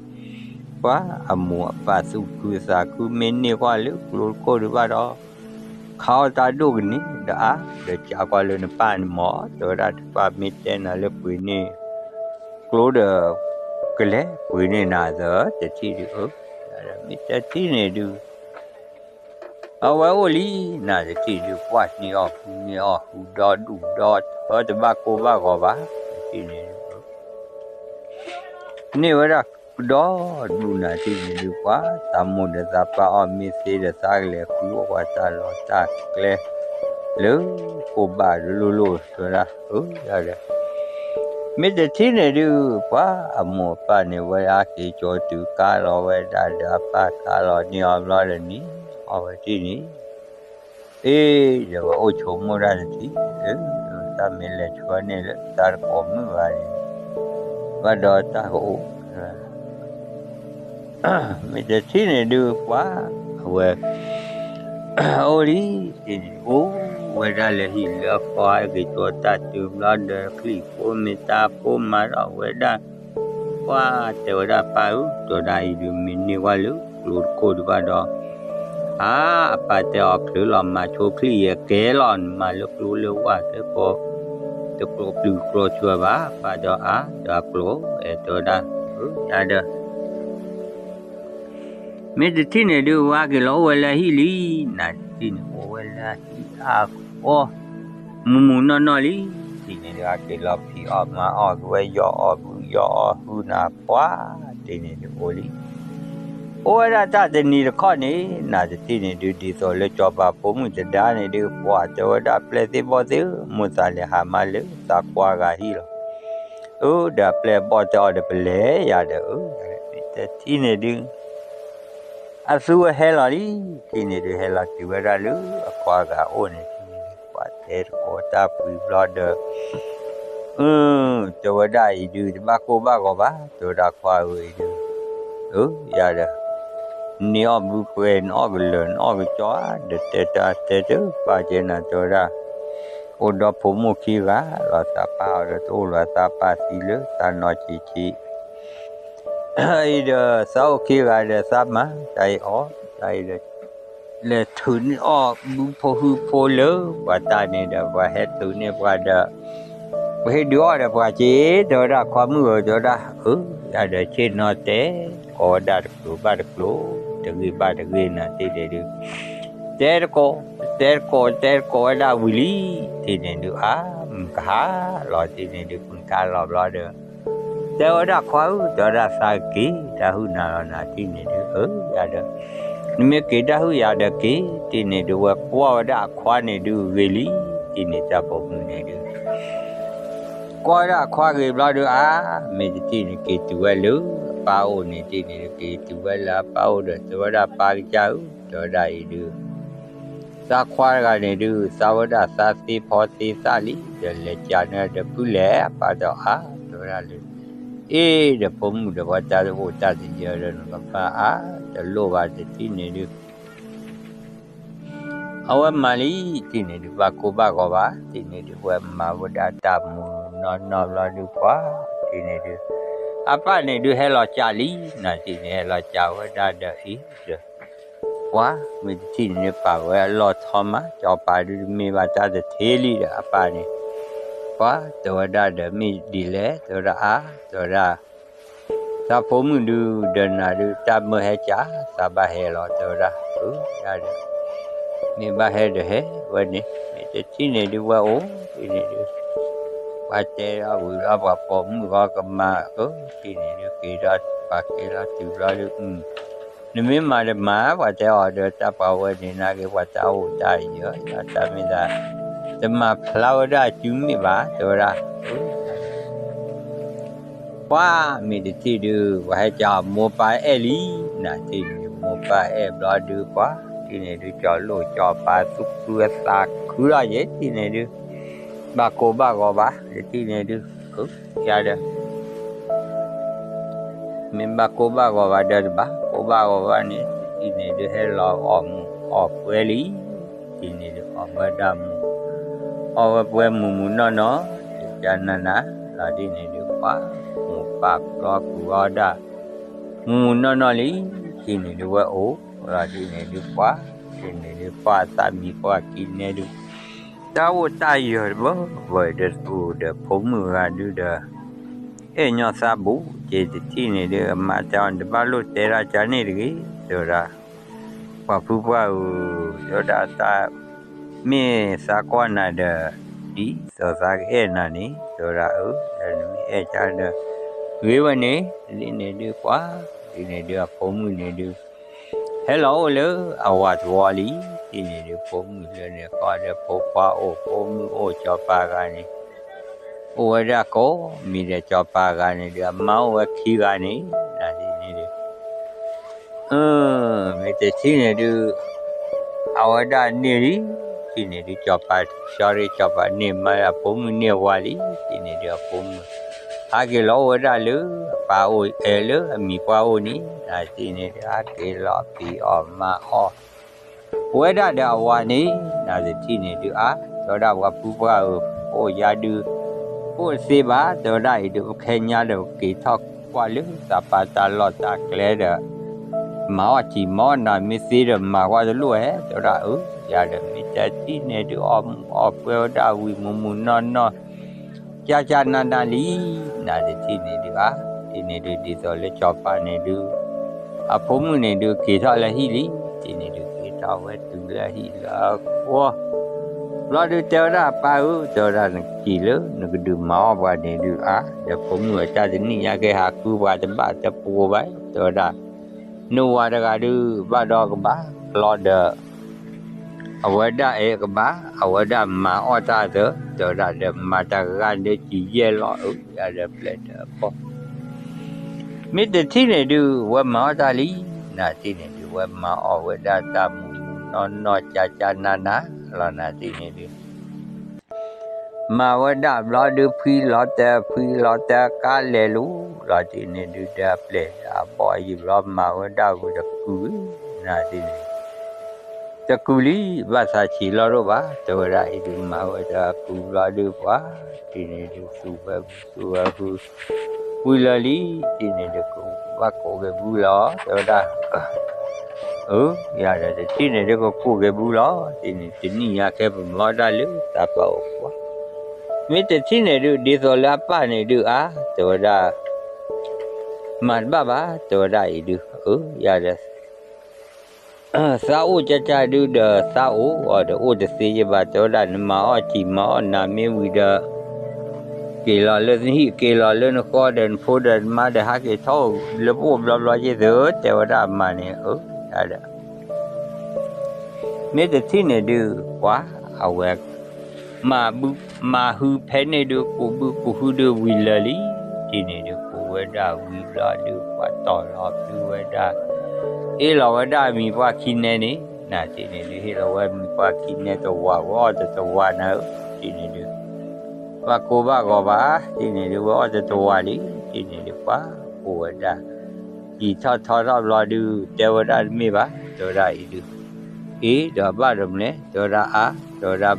ပှၤအမိၢ်အပၢ်သူၣ်ခုသးခု မ့ၢ်န့ၢ်ကွၢ်လၢကျိတခိၣ်ဒုးဘၣ်ဒီး ခးအီၣ်တၢ်ဒိၣ်ကန့ၢ်ဒီးအါ ဒီးကးကွၢ်လၢနပၢ်န့ၣ်မး တဲဝဲဒၣ်တပၢ်မ့ၢ်တဲနၤလၢပှ့ၤန့ၢ် ကျိဒီး ကလဲၤပှ့ၤန့ၢ်နၤသၢ တထံၣ်ဒုးဧၢ မ့ၢ်တထံၣ်န့ၣ်ဒုး အဝဲအိၣ်လံ နၤတထံၣ်ဒုး ပှၢ်န့ၢ်အီၣ်ဃုန့ၢ်အီၣ်ဃုဒီဒူၣ်ဒီထၢတဘၣ်ကိၢ်ဘၣ်ဂီၤဘၣ် တထံၣ်န့ၣ်ဒုး န့ၢ်ဝဲဒၣ်ဒီဒူၣ်နၤတထံၣ်န့ၣ်ဒုး ပှၤသးမိၢ်ဒီးသးပၢ်အီၣ်မ့ၢ်သ့ဒီး သးကလဲၤဃုအီၣ်ပှၤတၢ်လီၢ်တၢ်ကျဲ လၢကိၢ်ဘၣ်လိၤလိၤ တဲဝဲဒၣ်, အၢ ယၤဒီး မ့ၢ်တထံၣ်န့ၣ်ဒုး ပှၤအမိၢ်အပၢ်န့ၣ် ဝဲဒၣ်က့ၤကၠီတုၤကါလီၤဝဲဒၣ်ဒီးအပၢ်ကါလီၤန့ၢ်အီၤဘျီဒီးန့ၣ် အီၣ်ဝဲတထံၣ်န့ၣ် အ့ ဒီးဝဲအိၣ်ဆိးမိၣ်တၢ်တထံၣ်, တၢ်မ့ၢ်လဲၤဆှၢန့ၢ်လၢတၢ်တကိးမုၣ်ဂၤန့ၣ် ဘၣ်ဒီးတၢ်ကအိၣ် မ့ၢ်တထံၣ်န့ၣ်ဒုးပှၤ အဝဲ အိၣ်လံ, တထံၣ်န့ၣ် အိၣ်ဝဲဒၣ်လၢဟံၣ်လၢဃီ ဟဲက့ၤကၠီတၢ်တုၤဘျီဒီး ချံၣ်ဖိမ့ၢ်တၢ်ဖိမၤထီၣ်ဝဲဒၣ်, ပှၤတဲဝဲဒၣ်ပၢ်ဧၢ, တဲဝဲဒၣ်အံၤဒုး မ့ၢ်န့ၢ်ဝဲလၢကျိတခိၣ်ဒုးဘၣ်ဒီး အါ အပၢ်တဲအီၤချုးလီၤ မၤဆိချံၣ်ယဲကဲလီၤ နမၤလၢကျိလၢဝၢ်သ့ၣ်ကိး တကျိပျုၤကျိဆှၢဘၣ်, ပၢ်ဒီးအါ ဒီးအကျိ အဲၣ်တဲဝဲဒၣ်, အၢ ယၤဒီး မ့ၢ်တထံၣ်န့ၣ်ဒုး ဝဲက့ၤလီၤအိၣ်ဝဲလၢဟံၣ်လံ, နတထံၣ်န့ၣ်အိၣ်ဝဲလၢဟံၣ်အါဃီ မုၢ်မုၢ်နီၢ်နီၢ်လံ, တထံၣ်န့ၣ်ဒုး အက့ၤလီၤဖံးအီၣ်မၤအီၣ်က့ၤဝဲ ယီၢ်အီၣ်ဘုယီၢ်အီၣ်ဟုနၤပှၤ, တထံၣ်န့ၣ်ဒုးအိၣ်လံ အိၣ်ဝဲဒၣ်တၢ်တနံၤတခီန့ၣ် နတထံၣ်န့ၣ်ဒုး ဒ်သိးလၢစီၤပၤဖိမုၣ်တဒါန့ၣ်ဒုး ပှၤတဲဝဲဒၣ်ပျဲၢ်သ့ၣ်ဘီၣ်သ့ၣ်ဧၢ, မိၢ်သးလဲၤဟးမါလၢသးကွၢ်ဂၤဟံၣ်လီၤ. အၢ ဒီးပျဲၢ်ဘီၣ်တဲအီၤဒီး ပလဲၤယၤဒီး အၢ တထံၣ်န့ၣ်ဒုး အသူဝဲဟဲလီၤလံ, တထံၣ်န့ၣ်ဒုး ဟဲလီၤတုၤဝဲဒၣ်လၢအခွါဂၤအိၣ်န့ၣ်, ပှၤတဲတကိးတၢ်ပှံၤဘျီဒီး အၢ တဲဝဲဒၣ်အံၤဒုး တဘၣ်ကိၢ်ဘၣ်ဂီၤဘၣ်, တဲဝဲဒၣ်ခွါဧၢအံၤဒုး, အၢ ယၤဒီး နအီၣ်ဘုပှဲၤ နအီၣ်ကလၢာ် နအီၣ်ကကၠီဧါ, ဒီးတဲတၢ်တဲတပာ်ကဲနၤ တဲဝဲဒၣ်, အိၣ်ဒီးဖိမုၣ်ခံဂၤလီၤ သးပၢ်အီၤဒီး တအိၣ်လၢၤသးပၢ်သံလၢသးနီၢ်ဆံးဆံး အံၤဒီး သးအိၣ်ခံဂၤဒီး သးမၤတၢ်အံၤအီၣ် တၢ်အံၤဒီး လဲၤထုးန့ၢ်အီၣ်ဘုဖိဟုဖိလၢပှၤတၢ်န့ၣ်ဒီး ပှၤဟဲထုးန့ၢ်ပှၤဒီး ပဟ့ၣ်ဒုးအီၣ်ဒီးပှၤက့ၤ တဲဝဲဒၣ်ခွါမုၣ်ဧၢ တဲဝဲဒၣ်, အၢ ယၤဒီးဆ့ၣ်နီၤတဲ ကိးဝဲဒၣ်တကျိၤဘၣ်တကျိၤ တဂ့ၤဘၣ်တဂ့ၤနၤ တထံၣ်န့ၣ်ဒုး တဲတကိး တဲတကိး တဲတကိးဝဲဒၣ်ဝံၤလံ, တထံၣ်န့ၣ်ဒုး အါ မုၢ်ကဟါလီၤ တထံၣ်န့ၣ်ဒုး မုၢ်ကဟါလီၤဘျီဒီး တဲဝဲဒၣ်ခွါဧၢ တဲဝဲဒၣ်သးက့ၤတၢ်ဟုၣ်နၤလီၤနၤ တထံၣ်န့ၣ်ဒုး အၢ ယၤဒီး နမ့ၢ်က့ၤတၢ်ဟုၣ်ယၤဒီးက့ၤ တထံၣ်န့ၣ်ဒုးဝဲကွၢ်ဝဲဒၣ်အခွါန့ၣ်ဒုးဂ့ၤလံ, တထံၣ်န့ၣ်တၢ်ပိာ်မုၣ်န့ၣ်ဒုး ကွၢ်ဝဲဒၣ်အခွါဂ့ၤဘျီဒီး အါ မ့ၢ်တထံၣ်န့ၣ်က့ၤတုၤဝဲလၢအပၢ်အိၣ်န့ၣ် တထံၣ်န့ၣ်ဒုး က့ၤတုၤဝဲလၢအပၢ်အိၣ်ဒီး တဲဝဲဒၣ်ပၢ်ကစၢ်ဧၢ တဲဝဲဒၣ်အံၤဒုး သးခွါတဂၤန့ၣ်ဒုး သးဝဲဒၣ်သးသ့ဖီသ့သၣ်လံ ဒီးလဲၤကးန့ၢ်ဒီးဖုလဲၣ် အပၢ်ဒီးအါ တဲဝဲဒၣ်လၢ အ့ ဒီးဖိမုၣ်ဒီးပှၤတၢ်တအိၣ်တၢ်တယၢၤဒီး နကမၤအါတလိၣ်ဘၣ် တထံၣ်န့ၣ်ဒုး အဝဲမၤလံ တထံၣ်န့ၣ်ဒုး ဘၣ်ကိၢ်ဘၣ်ဂီၤဘၣ် တထံၣ်န့ၣ်ဒုး ဝဲမၤဝဲဒၣ်တၢ်မူနီၢ်နီၢ်ဘျီဒုးပှၤ တထံၣ်န့ၣ်ဒုး အပၢ်န့ၣ်ဒုးဟဲလီၤကးလံ နၤ တထံၣ်န့ၣ် ဟဲလီၤကးဝဲဒၣ်ဒီးအံၤဒီး ပှၤ မ့ၢ်တထံၣ်န့ၣ်ဒုး ပာ်ဝဲအလီၢ်ထီမး စီၤပၤဒုးတမ့ၢ်ဘၣ်တၢ်တထ့လံဒီး အပၢ်န့ၣ် ပှၤ တဲဝဲဒၣ်ဒီးမ့ၢ်ဒ်လဲၣ် တဲဝဲဒၣ်အါ တဲဝဲဒၣ် သးဖိမုၣ်ဒုး ဒီးနၤဒုး တၢ်မၢဟဲကး သးဘၣ်ဟဲလီၤ တဲဝဲဒၣ် အၢ ယၤဒီး မ့ၢ်ဘၣ်ဟဲဒီးဟဲဝဲန့ၣ် မ့ၢ်တထံၣ်န့ၣ်ဒုး ဝဲအိၣ် တထံၣ်န့ၣ်ဒုး ပှၤတဲအီၤဝံၤဒီး ပှၤပိာ်မုၣ်ဂီၢ်ကမၤ အၢ တထံၣ်န့ၣ်ဒုး က့ၤဒီးပှၤကဲလီၤတုၤဘျီဒုး နမ့ၢ်မၤတမၤ ပှၤတဲအီၤဒီး တၢ်ပှၤဝဲန့ၣ် နာ်က့ၤပှၤတၢ်အိၣ်တၢ်ယၢၤ တၢ်မ့ၢ်သး တမၤဖျါဝဲဒၣ်စုမ့ၢ်ဘၣ် တဲဝဲဒၣ် ပှၤ မ့ၢ်တထံၣ်ဒုး ပှၤဟဲကးအီၤမိၢ်ပၢ်အဲၣ်လံ နၤ တထံၣ်န့ၣ်ဒုး မိၢ်ပၢ်အဲၣ်ဘျီဒုး ပှၤ တထံၣ်န့ၣ်ဒုး ကၠီၤလိၣ်ကၠီၤပၤသူၣ်ခုအသးခုထီၣ်ယဲ တထံၣ်န့ၣ်ဒုး ဘၣ်ကိၢ်ဘၣ်ဂီၤဘၣ် တထံၣ်န့ၣ်ဒုး ယၤဒီး မ့ၢ်ဘၣ်ကိၢ်ဘၣ်ဂီၤဘၣ်ဒီးတဘၣ် ကိၢ်ဘၣ်ဂီၤဘၣ်န့ၣ် တထံၣ်န့ၣ်ဒုး ဟဲလီၤအီၣ်မူးအီၣ်ပှဲၤလံ တထံၣ်န့ၣ်ဒုး အီၣ်ဝဲဒၣ်မူး အီၣ်ဝဲပှဲၤမုၢ်မုၢ်နီၢ်နီၢ် တကနၤနၤ လီၤဒ်န့ၣ်ဒုး ပှၤ မိၢ်ပၢ်ကျီကွံာ်ဝဲဒၣ် မုၢ်မုၢ်နီၢ်နီၢ်လံ တထံၣ်န့ၣ်ဒုး ဝဲအိၣ် လီၤဒ်န့ၣ်ဒုး ပှၤ တထံၣ်န့ၣ်ဒုး ပှၤသးမံၤပှၤကံနဲဒုး တၢ်အိၣ်တၢ်ယၢၤတဘၢဘၢဒီးတပူၤဒီး ဖိမုၣ်ဂၤဒုးဒီး အဲၣ်ညီသးဘူး က့ၤတထံၣ်န့ၣ်ဒုး အမါတဲအီၤ တဘၣ်လိၣ်တဲဒၣ်ကန့ၣ်တဂ့ၤ တဲဝဲဒၣ် ပှၤဖုပှၢ်ဧၢ တဲဝဲဒၣ်တၢ် မ့ၢ်သးကွၢ်နၤဒီး ဒ်သိးသးကအဲၣ်နၤန့ၣ် တဲဝဲဒၣ်အၢ နမ့ၢ်အဲၣ်ကဒီး ဂ့ၤဝဲန့ၣ် ဒ်န့ၣ်ဒုးပှၤ ဒ်န့ၣ်ဒုးအဖိမုၣ်န့ၣ်ဒုး ဟဲလီၤအိၣ်လၢအဝၤသဝီလံ တထံၣ်န့ၣ်ဒုး ဖိမုၣ်လၢန့ၣ်ဃီဒီး ဖိခွါအိၣ် ဖိမုၣ်အိၣ် စီၤပၤဂၤန့ၣ် အိၣ်ဝဲဒၣ်ကိးမံၤဒီး စီၤပၤဂၤန့ၣ်ဒုး အမါအိၣ်ဝဲခံဂၤန့ၣ် နၤဒ်န့ၣ်ဒုး မ့ၢ်တထံၣ်န့ၣ်ဒုး အဝဲဒၣ်န့ၢ်လံ တထံၣ်န့ၣ်ဒုး စီၤပၤ sorry စီၤပၤန့ၢ်မါ အဖိမုၣ်န့ၢ်ဝၤလံ တထံၣ်န့ၣ်ဒုး အဖိမုၣ် ဟးက့ၤလီၤအိၣ်ဝဲဒၣ်လၢ အပၢ်အိၣ်အဲၣ်လၢအမံၤပှၢ်အိၣ်န့ၣ် နၤဒ်န့ၣ်ဒုး ဟးက့ၤလီၤဖံးအီၣ်မၤအီၣ် ဝဲဒၣ်ဒီးအဝၤန့ၣ် နၤတထံၣ်န့ၣ်ဒုး အါ တဲဝဲဒၣ်ပှၤဖုပှၢ်ဧၢ ပအိၣ်ယါဒုး ပအိၣ်တသ့ဘၣ် တဲဝဲဒၣ်အံၤဒုး ပခဲညါဒီး ပက့ၤထီၣ်ကွၢ်လၢသးပၢ်တၢ်လီၢ်တၢ်ကျဲဒီး မၤအီၣ်စံာ်မၤအီၣ်နၤ မ့ၢ်သ့ဒီးမၤကွၢ်တလိၣ်ဧါ တဲဝဲဒၣ်အၢ ယၤဒီးမ့ၢ်တထံၣ်န့ၣ်ဒုး အီၣ်မူးအီၣ်ပွဲဝဲဒၣ်ဝံၤမူးမူးနီၢ်နီၢ် ကၢ်ကၢ်နးနးလံ နၤတထံၣ်န့ၣ်ဒုး အါ တထံၣ်န့ၣ်ဒုး ဒ်သိးလၢစီၤပၤန့ၣ်ဒုး အဖိမုၣ်န့ၣ်ဒုး က့ၤထီၣ်လၢဟံၣ်လံ တထံၣ်န့ၣ်ဒုး က့ၤထီၣ်ဝဲတုၤလၢအဟံၣ်လၢအဃီ ဘျီဒုးတဲဝဲဒၣ် ပၢ်ဧၢ တဲဝဲဒၣ် နက့ၤလၢနကဒုးမၤအီၣ်ပှၤန့ၣ်ဒုး အါ ဒီးဖိမုၣ်အတၢ်တနံၣ်ညါကဲဟးဃုပှၤတဘၣ် တပှိၤဘၣ် တဲဝဲဒၣ် နဝၤတဂၤဒုး ဘၣ်ဒီးကဘၣ် ဘျီဒီး အဝဲဒၣ်အဲၣ်ကဘၣ် အဝဲဒၣ်မၤအီၣ်တၢ်သၢ တဲဝဲဒၣ် ဒီးမၤတၢ်ဂၤလၢကံယဲၢ်လီၤ အၢ ယၤဒီးပျဲၢ်ဒီးအဖီ မ့ၢ်တထံၣ်န့ၣ်ဒုး ဝဲမၤအီၣ်တၢ်လံ နၤတထံၣ်န့ၣ်ဒုး ဝဲမၤအီၣ်ဝဲဒၣ်တၢ်မူးမူးနီၢ်နီၢ် ကၢ်ကၢ်နးနးလီၤ နၤတထံၣ်န့ၣ်ဒုး မၤဝဲဒၣ်ဘျီဒုး ဖှံလီၤတဲာ် ဖှံလီၤတဲာ် ကါလဲၤလူၤလီၤ တထံၣ်န့ၣ်ဒုး ဒီးအပျဲၢ်ဒီးအဖီအယံာ်ဘျီ မၤဝဲဒၣ်ဝံၤတကုာ် နၤတထံၣ်န့ၣ် တကုာ်လံ ဘၣ်သးဆံးလီၤဒိၣ်ဘၣ် တဲဝဲဒၣ်အံၤဒုး မၤဝဲဒၣ်ကုာ်ဘျီဒုး ပှၤ တထံၣ်န့ၣ်ဒုး သူၣ်ဝဲ သူၣ်ဝဲဃု ဝံၤလၢာ်လံ တထံၣ်န့ၣ်ဒုး ကဘၣ်ကိးက့ၤဘုလီၤ တဲဝဲဒၣ် အၢ ယၤဒီး တထံၣ်န့ၣ်ဒုး ကကိးက့ၤဘုလီၤ တထံၣ်န့ၣ် တနံၣ်ညါခဲပမၤအီၣ်တၢ်လၢသးပှၢ်အိၣ်ကွၢ် မ့ၢ်တထံၣ်န့ၣ်ဒုး ဒ်သိးလၢအပၢ်န့ၣ်ဒုး အါ တဲဝဲဒၣ် မၤတဘၣ်ဘၣ် တဲဝဲဒၣ်အံၤဒုး အၢ ယၤဒီး သးအိၣ်ကၢ်ကၢ်ဒုးဒီး သးအိၣ်အီၤဒီး အိၣ်တသ့ယဘၣ် တဲဝဲဒၣ် နမၤအီၣ်စံာ်မၤအီၣ်နၤမ့ၢ်ဝံၤဒီး က့ၤလီၤလၢနဟံၣ် က့ၤလီၤလၢနဃီဒီး နဖိဒီးနမါဒီး ဟးက့ၤထီၣ်လၢပအိၣ်ဘျီဘျီယ့ၢ်သု တဲဝဲဒၣ်အမါန့ၣ် အၢ ယၤဒီး မ့ၢ်တထံၣ်န့ၣ်ဒုး ပှၤ အဝဲ မၤဘု မၤဟုဖဲန့ၣ်ဒုး ကိးဘုကိးဟုဒုးဝံၤလၢာ်လံ တထံၣ်န့ၣ်ဒုး ကိးဝဲဒၣ်ဝံၤဘျီဒုး ပှၤတီၢ်လီၤဖုဝဲဒၣ် ဟ့ၣ်လီၤဝဲဒၣ်အမံၤပှၢ်ခံနဲန့ၣ် နၤတထံၣ်န့ၣ်ဒုး ဟ့ၣ်လီၤဝဲမံၤပှၢ်ခံနဲတဝာ် ဝဲအီၣ်တတဝာ်နၤဧၢ တထံၣ်န့ၣ်ဒုး ဘၣ်ကိၢ်ဘၣ်ဂီၤဘၣ် တထံၣ်န့ၣ်ဒုး ဝဲအီၣ်တတဝာ်လံ တထံၣ်န့ၣ်ဒုး ပှၤကိးဝဲဒၣ် စံာ်ထီၣ်ထီထီၣ်ဘျီဒုး တဲဝဲဒၣ်တမ့ၢ်ဘၣ် တဲဝဲဒၣ်အံၤဒုး အ့ ဒီးဘၣ်ဒီးမနုၤလဲၣ် တဲဝဲဒၣ်အါ တဲဝဲဒၣ်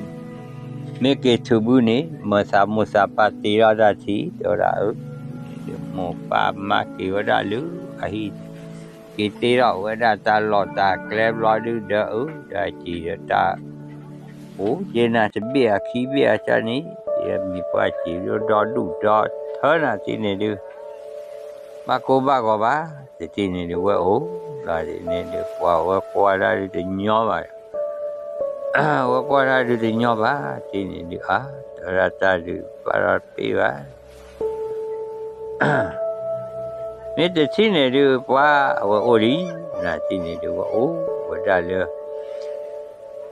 မ့ၢ်က့ၤထုးဘုန့ၣ် မ့ၢ်သးမိၢ်သးပၢ်တ့ထီၣ်တၢ်ထံ တဲဝဲဒၣ်အၢ မိၢ်ပၢ်မါက့ၤဝဲဒၣ်လၢအဟံၣ် က့ၤတ့ထီၣ်ဝဲဒၣ်တၢ်လီၢ်တၢ်ကျဲဘျီဒုးဒီးအၢ ဒီးစံာ်ဒီးတၢ် အိၣ်က့ၤနၤတဘ့ၣ်အခံဘ့ၣ်အကၢန့ၣ် ယမံၤပှၢ်စံာ်ဒီးဒီဒူၣ်ဒီထၢနၤတထံၣ်န့ၣ်ဒုး ဘၣ်ကိၢ်ဘၣ်ဂီၤဘၣ် တထံၣ်န့ၣ်ဒုးဝဲအိၣ် လီၤန့ၣ်ဒုး ပှၤဝဲကွၢ်တၢ်ဒုးတညီဘၣ် ဝဲကွၢ်တၢ်ဒုးတညီဘၣ် တထံၣ်န့ၣ်ဒုး အါ တဲဝဲဒၣ်တၢ်ဒုးဘၣ်ဒီးတပ့ၢ်ဘၣ် မ့ၢ်တထံၣ်န့ၣ်ဒုး ပှၤအဝဲအိၣ်လံ နၤတထံၣ်န့ၣ်ဒုး ဝဲအိၣ်ဝဲဒၣ်လၢ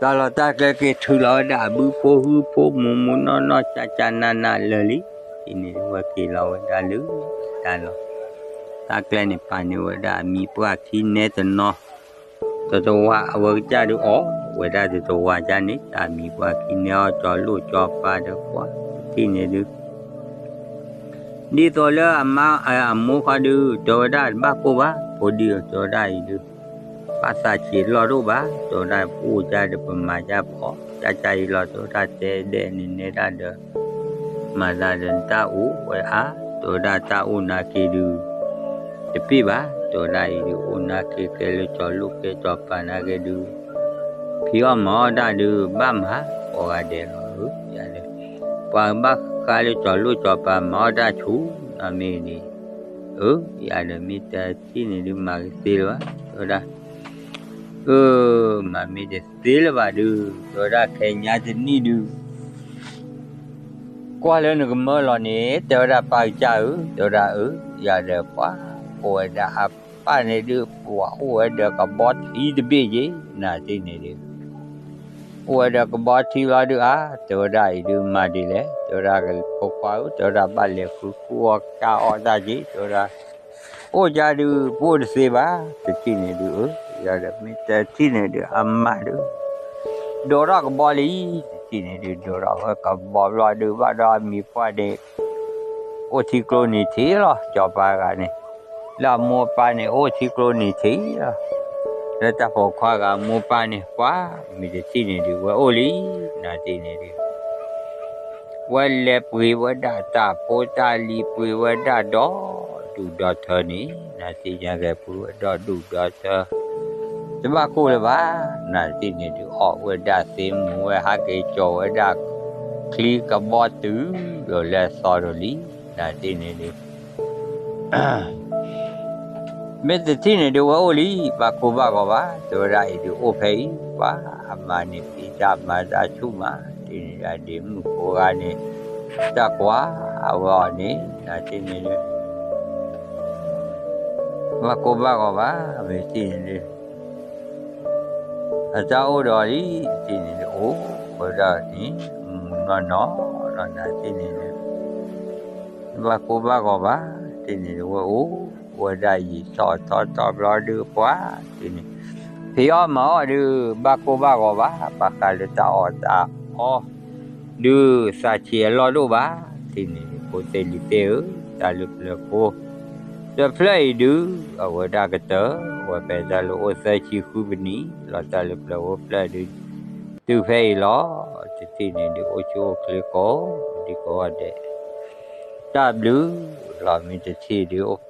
တၢ်လီၢ်တၢ်ကျဲက့ၤထုးလီၤဝဲဒၣ်အဘုဖိဟုဖိမူးမူးနီၢ်နီၢ် ကၢ်ကၢ်နးနးလၢာ်လံ တထံၣ်န့ၣ်ဒုး ဝဲက့ၤလီၤဝဲဒၣ်လၢ တၢ်လီၢ် တၢ်ကျဲန့ၣ် ပာ်န့ၢ်ဝဲဒၣ်အမံၤပှၢ်ခံနဲတနီၤ တတဝာ် အဝဲကစၢ်ဒုးအီၣ်ဝဲဒၣ်တတဝာ်ကၢ်န့ၣ် တၢ်မံၤပှၢ်ခံနဲအီၣ်ကၠီၤလိၣ်ကၠီၤပၤဒီးကွၢ် တထံၣ်န့ၣ်ဒုး ဒ်သိးလၢအမါ အမိၢ်ခီဒုး တဲဝဲဒၣ်တဘၣ်ကိၢ်ဘၣ် ဖိဒံၣ်ဧၢ တဲဝဲဒၣ်အံၤဒုး ဘၣ်သးဆံးလီၢ်ဒိၣ်ဘၣ် တဲဝဲဒၣ် ပအိၣ်ကၢ်ဒီးပမၤကၢ်ပအီၣ် ကၢ်ကၢ်အံၤလီၤ တဲဝဲဒၣ် တဲဒဲးန့ၣ်နဲဒၣ်ဒီး မၤသးဒီးနတၢ်အိၣ်ဝဲအါ တဲဝဲဒၣ်တၢ်အိၣ်နာ်က့ၤဒုး တပ့ၢ်ဘၣ် တဲဝဲဒၣ်အံၤဒုး အိၣ်နာ်က့ၤကဲလၢကၠီၤလိၣ်ကဲကၠီၤပၤနာ်က့ၤဒုး ဖံးအီၣ်မၤအီၣ်တၢ်ဒုး ဘၣ်မၤကိးဂၤဒဲးလီၤဧၢ ယၤဒီး ပှၤဘၣ်ဃးလၢကၠီၤလိၣ်ကၠီၤပၤမၤအီၣ်တၢ်ဆူၣ်နီၤမ့ၢ်န့ၣ် အၢ ယၤဒီးမ့ၢ်တထံၣ်န့ၣ်ဒုး မၤကသ့လၢၤဘၣ် တဲဝဲဒၣ် အၢ မၤမ့ၢ်တသ့လၢၤဘၣ်ဒုး တဲဝဲဒၣ်ခဲညါတနံၣ်ဒုး ကွၢ်လၢနကမၢလီၤန့ၣ် တဲဝဲဒၣ်ပၢ်ကစၢ်ဧၢ တဲဝဲဒၣ်အၢ ယၤဒီးပှၤ ကိးဝဲဒၣ်အပၢ်န့ၣ်ဒုး ပှၤအိၣ်ဝဲဒီးကဘီထံတဘ့ၣ်ယ့ၢ် နၤတထံၣ်န့ၣ်ဒုး အိၣ်ဝဲဒီးကဘီထံလီၤဒုးဧါ, တဲဝဲဒၣ်အံၤဒုးမၤဒ်လဲၣ်, တဲဝဲဒၣ်ဖိခွါဧၢ, တဲဝဲဒၣ်ဘၣ်လဲၤဃုဃုအီၣ်ကၢ်အီၣ်တၢ်က့ၤ, တဲဝဲဒၣ် အိၣ်ကါဒုး ပအိၣ်တသ့ဘၣ်, တထံၣ်န့ၣ်ဒုး အၢ, ဒီးမ့ၢ်တထံၣ်န့ၣ်ဒုး အမါဒုး ဒိးထီၣ်ကဘီလံ, တထံၣ်န့ၣ်ဒုး ဒိးထီၣ်ဝဲကဘီဘျီဒုး ဘၣ်ဒီးအမံၤပှၢ်န့ၣ် အိၣ်ထံကျိနံၤထံးလီၤ, စီၤပၤဂၤန့ၣ် လၢအမိၢ်ပၢ်န့ၣ် အိၣ်ထံကျိနံၤထံးလီၤ, လၢတၢ်ပိာ်ခွါဂၤမိၢ်ပၢ်န့ၣ် ပှၤ မ့ၢ်တထံၣ်န့ၣ်ဒုး ဝဲအိၣ်လံ, နၤတထံၣ်န့ၣ်ဒုး ဝဲလဲၤပှ့ၤဝဲဒၣ်တၢ်ဖိတၢ်လံၤ ပှ့ၤဝဲဒၣ်ဒီဒူၣ်ဒီထၢန့ၣ်, နၤတထံၣ်ညါကဲ ပှ့ၤဝဲဒီဒူၣ်ဒီထၢ တဘၣ်ကိၢ်လၢၤဘၣ်, နၤတထံၣ်န့ၣ်ဒုး အီၣ်ဝဲဒၣ်သ့မူၤဝဲ ဟးက့ၤကၠီၤဝဲဒၣ် ချံကဘီတုၤဒီးလဲၤသီဒီးလံ, နၤတထံၣ်န့ၣ်ဒုး မ့ၢ်တထံၣ်န့ၣ်ဒုး ဝဲအိၣ်လံ, ဘၣ်ကိၢ်ဘၣ်ဂီၤဘၣ်, တဲဝဲဒၣ်အံၤဒုး အိၣ်ဖဲအံၤ, ပှၤအမါန့ၣ် ဖံးတၢ်မၤတၢ်ဆူၣ်မး, တထံၣ်န့ၣ်ဒုး အဒ့မုၣ်ဖိဂၤန့ၣ် တၢ်ကွၢ်ဝဲအီၤန့ၣ်, နၤတထံၣ်န့ၣ်ဒုး ဘၣ်ကိၢ်ဘၣ်ဂီၤဘၣ်, မ့ၢ်တထံၣ်န့ၣ်ဒုး အတၢ်အိၣ်ဒီးလံ, တထံၣ်န့ၣ်ဒုး အိၣ်ဝဲဒၣ်န့ၣ် မုၢ်နီၢ်နီၢ်လီၤ, နၤတထံၣ်န့ၣ်ဒုး ဘၣ်ကိၢ်ဘၣ်ဂီၤဘၣ်, တထံၣ်န့ၣ်ဒုး ဝဲအိၣ်ဝဲဒၣ်ယံာ်ထီၣ်ထီထီၣ်ဘျီဒုး ပှၤတထံၣ်န့ၣ် ဖံးအီၣ်မၤအီၣ်ဒုး ဘၣ်ကိၢ်ဘၣ်ဂီၤဘၣ်, ဘၣ်ဃးလၢတၢ်အီၣ်တၢ်အီ ဒုးသးဆံးအလီၢ်ဒိၣ်ဘၣ်, တထံၣ်န့ၣ်ဒုး ဖိသ့ၣ်လံၤသ့ၣ်ဧၢ, တၢ်လၢပျၢၤဖိ တဖျၢၣ်အံၤဒုး အဝဲဒၣ်ကတၢၢ်ဝဲဖဲတၢ်လၢအိၣ်သၢဆံဃုပနံးလီၤ, တၢ်လၢပျၢၤဖိဖျၢၣ်ဒုး တုၤဖဲအံၤလီၤ, တထံၣ်န့ၣ်ဒုး အိၣ်ဆူၣ်အိၣ်ချ့ကိးဒံကိးဂၤဒဲး, တၢ်ဘျုးလီၤ, မ့ၢ်တထံၣ်ဒုး အိၣ်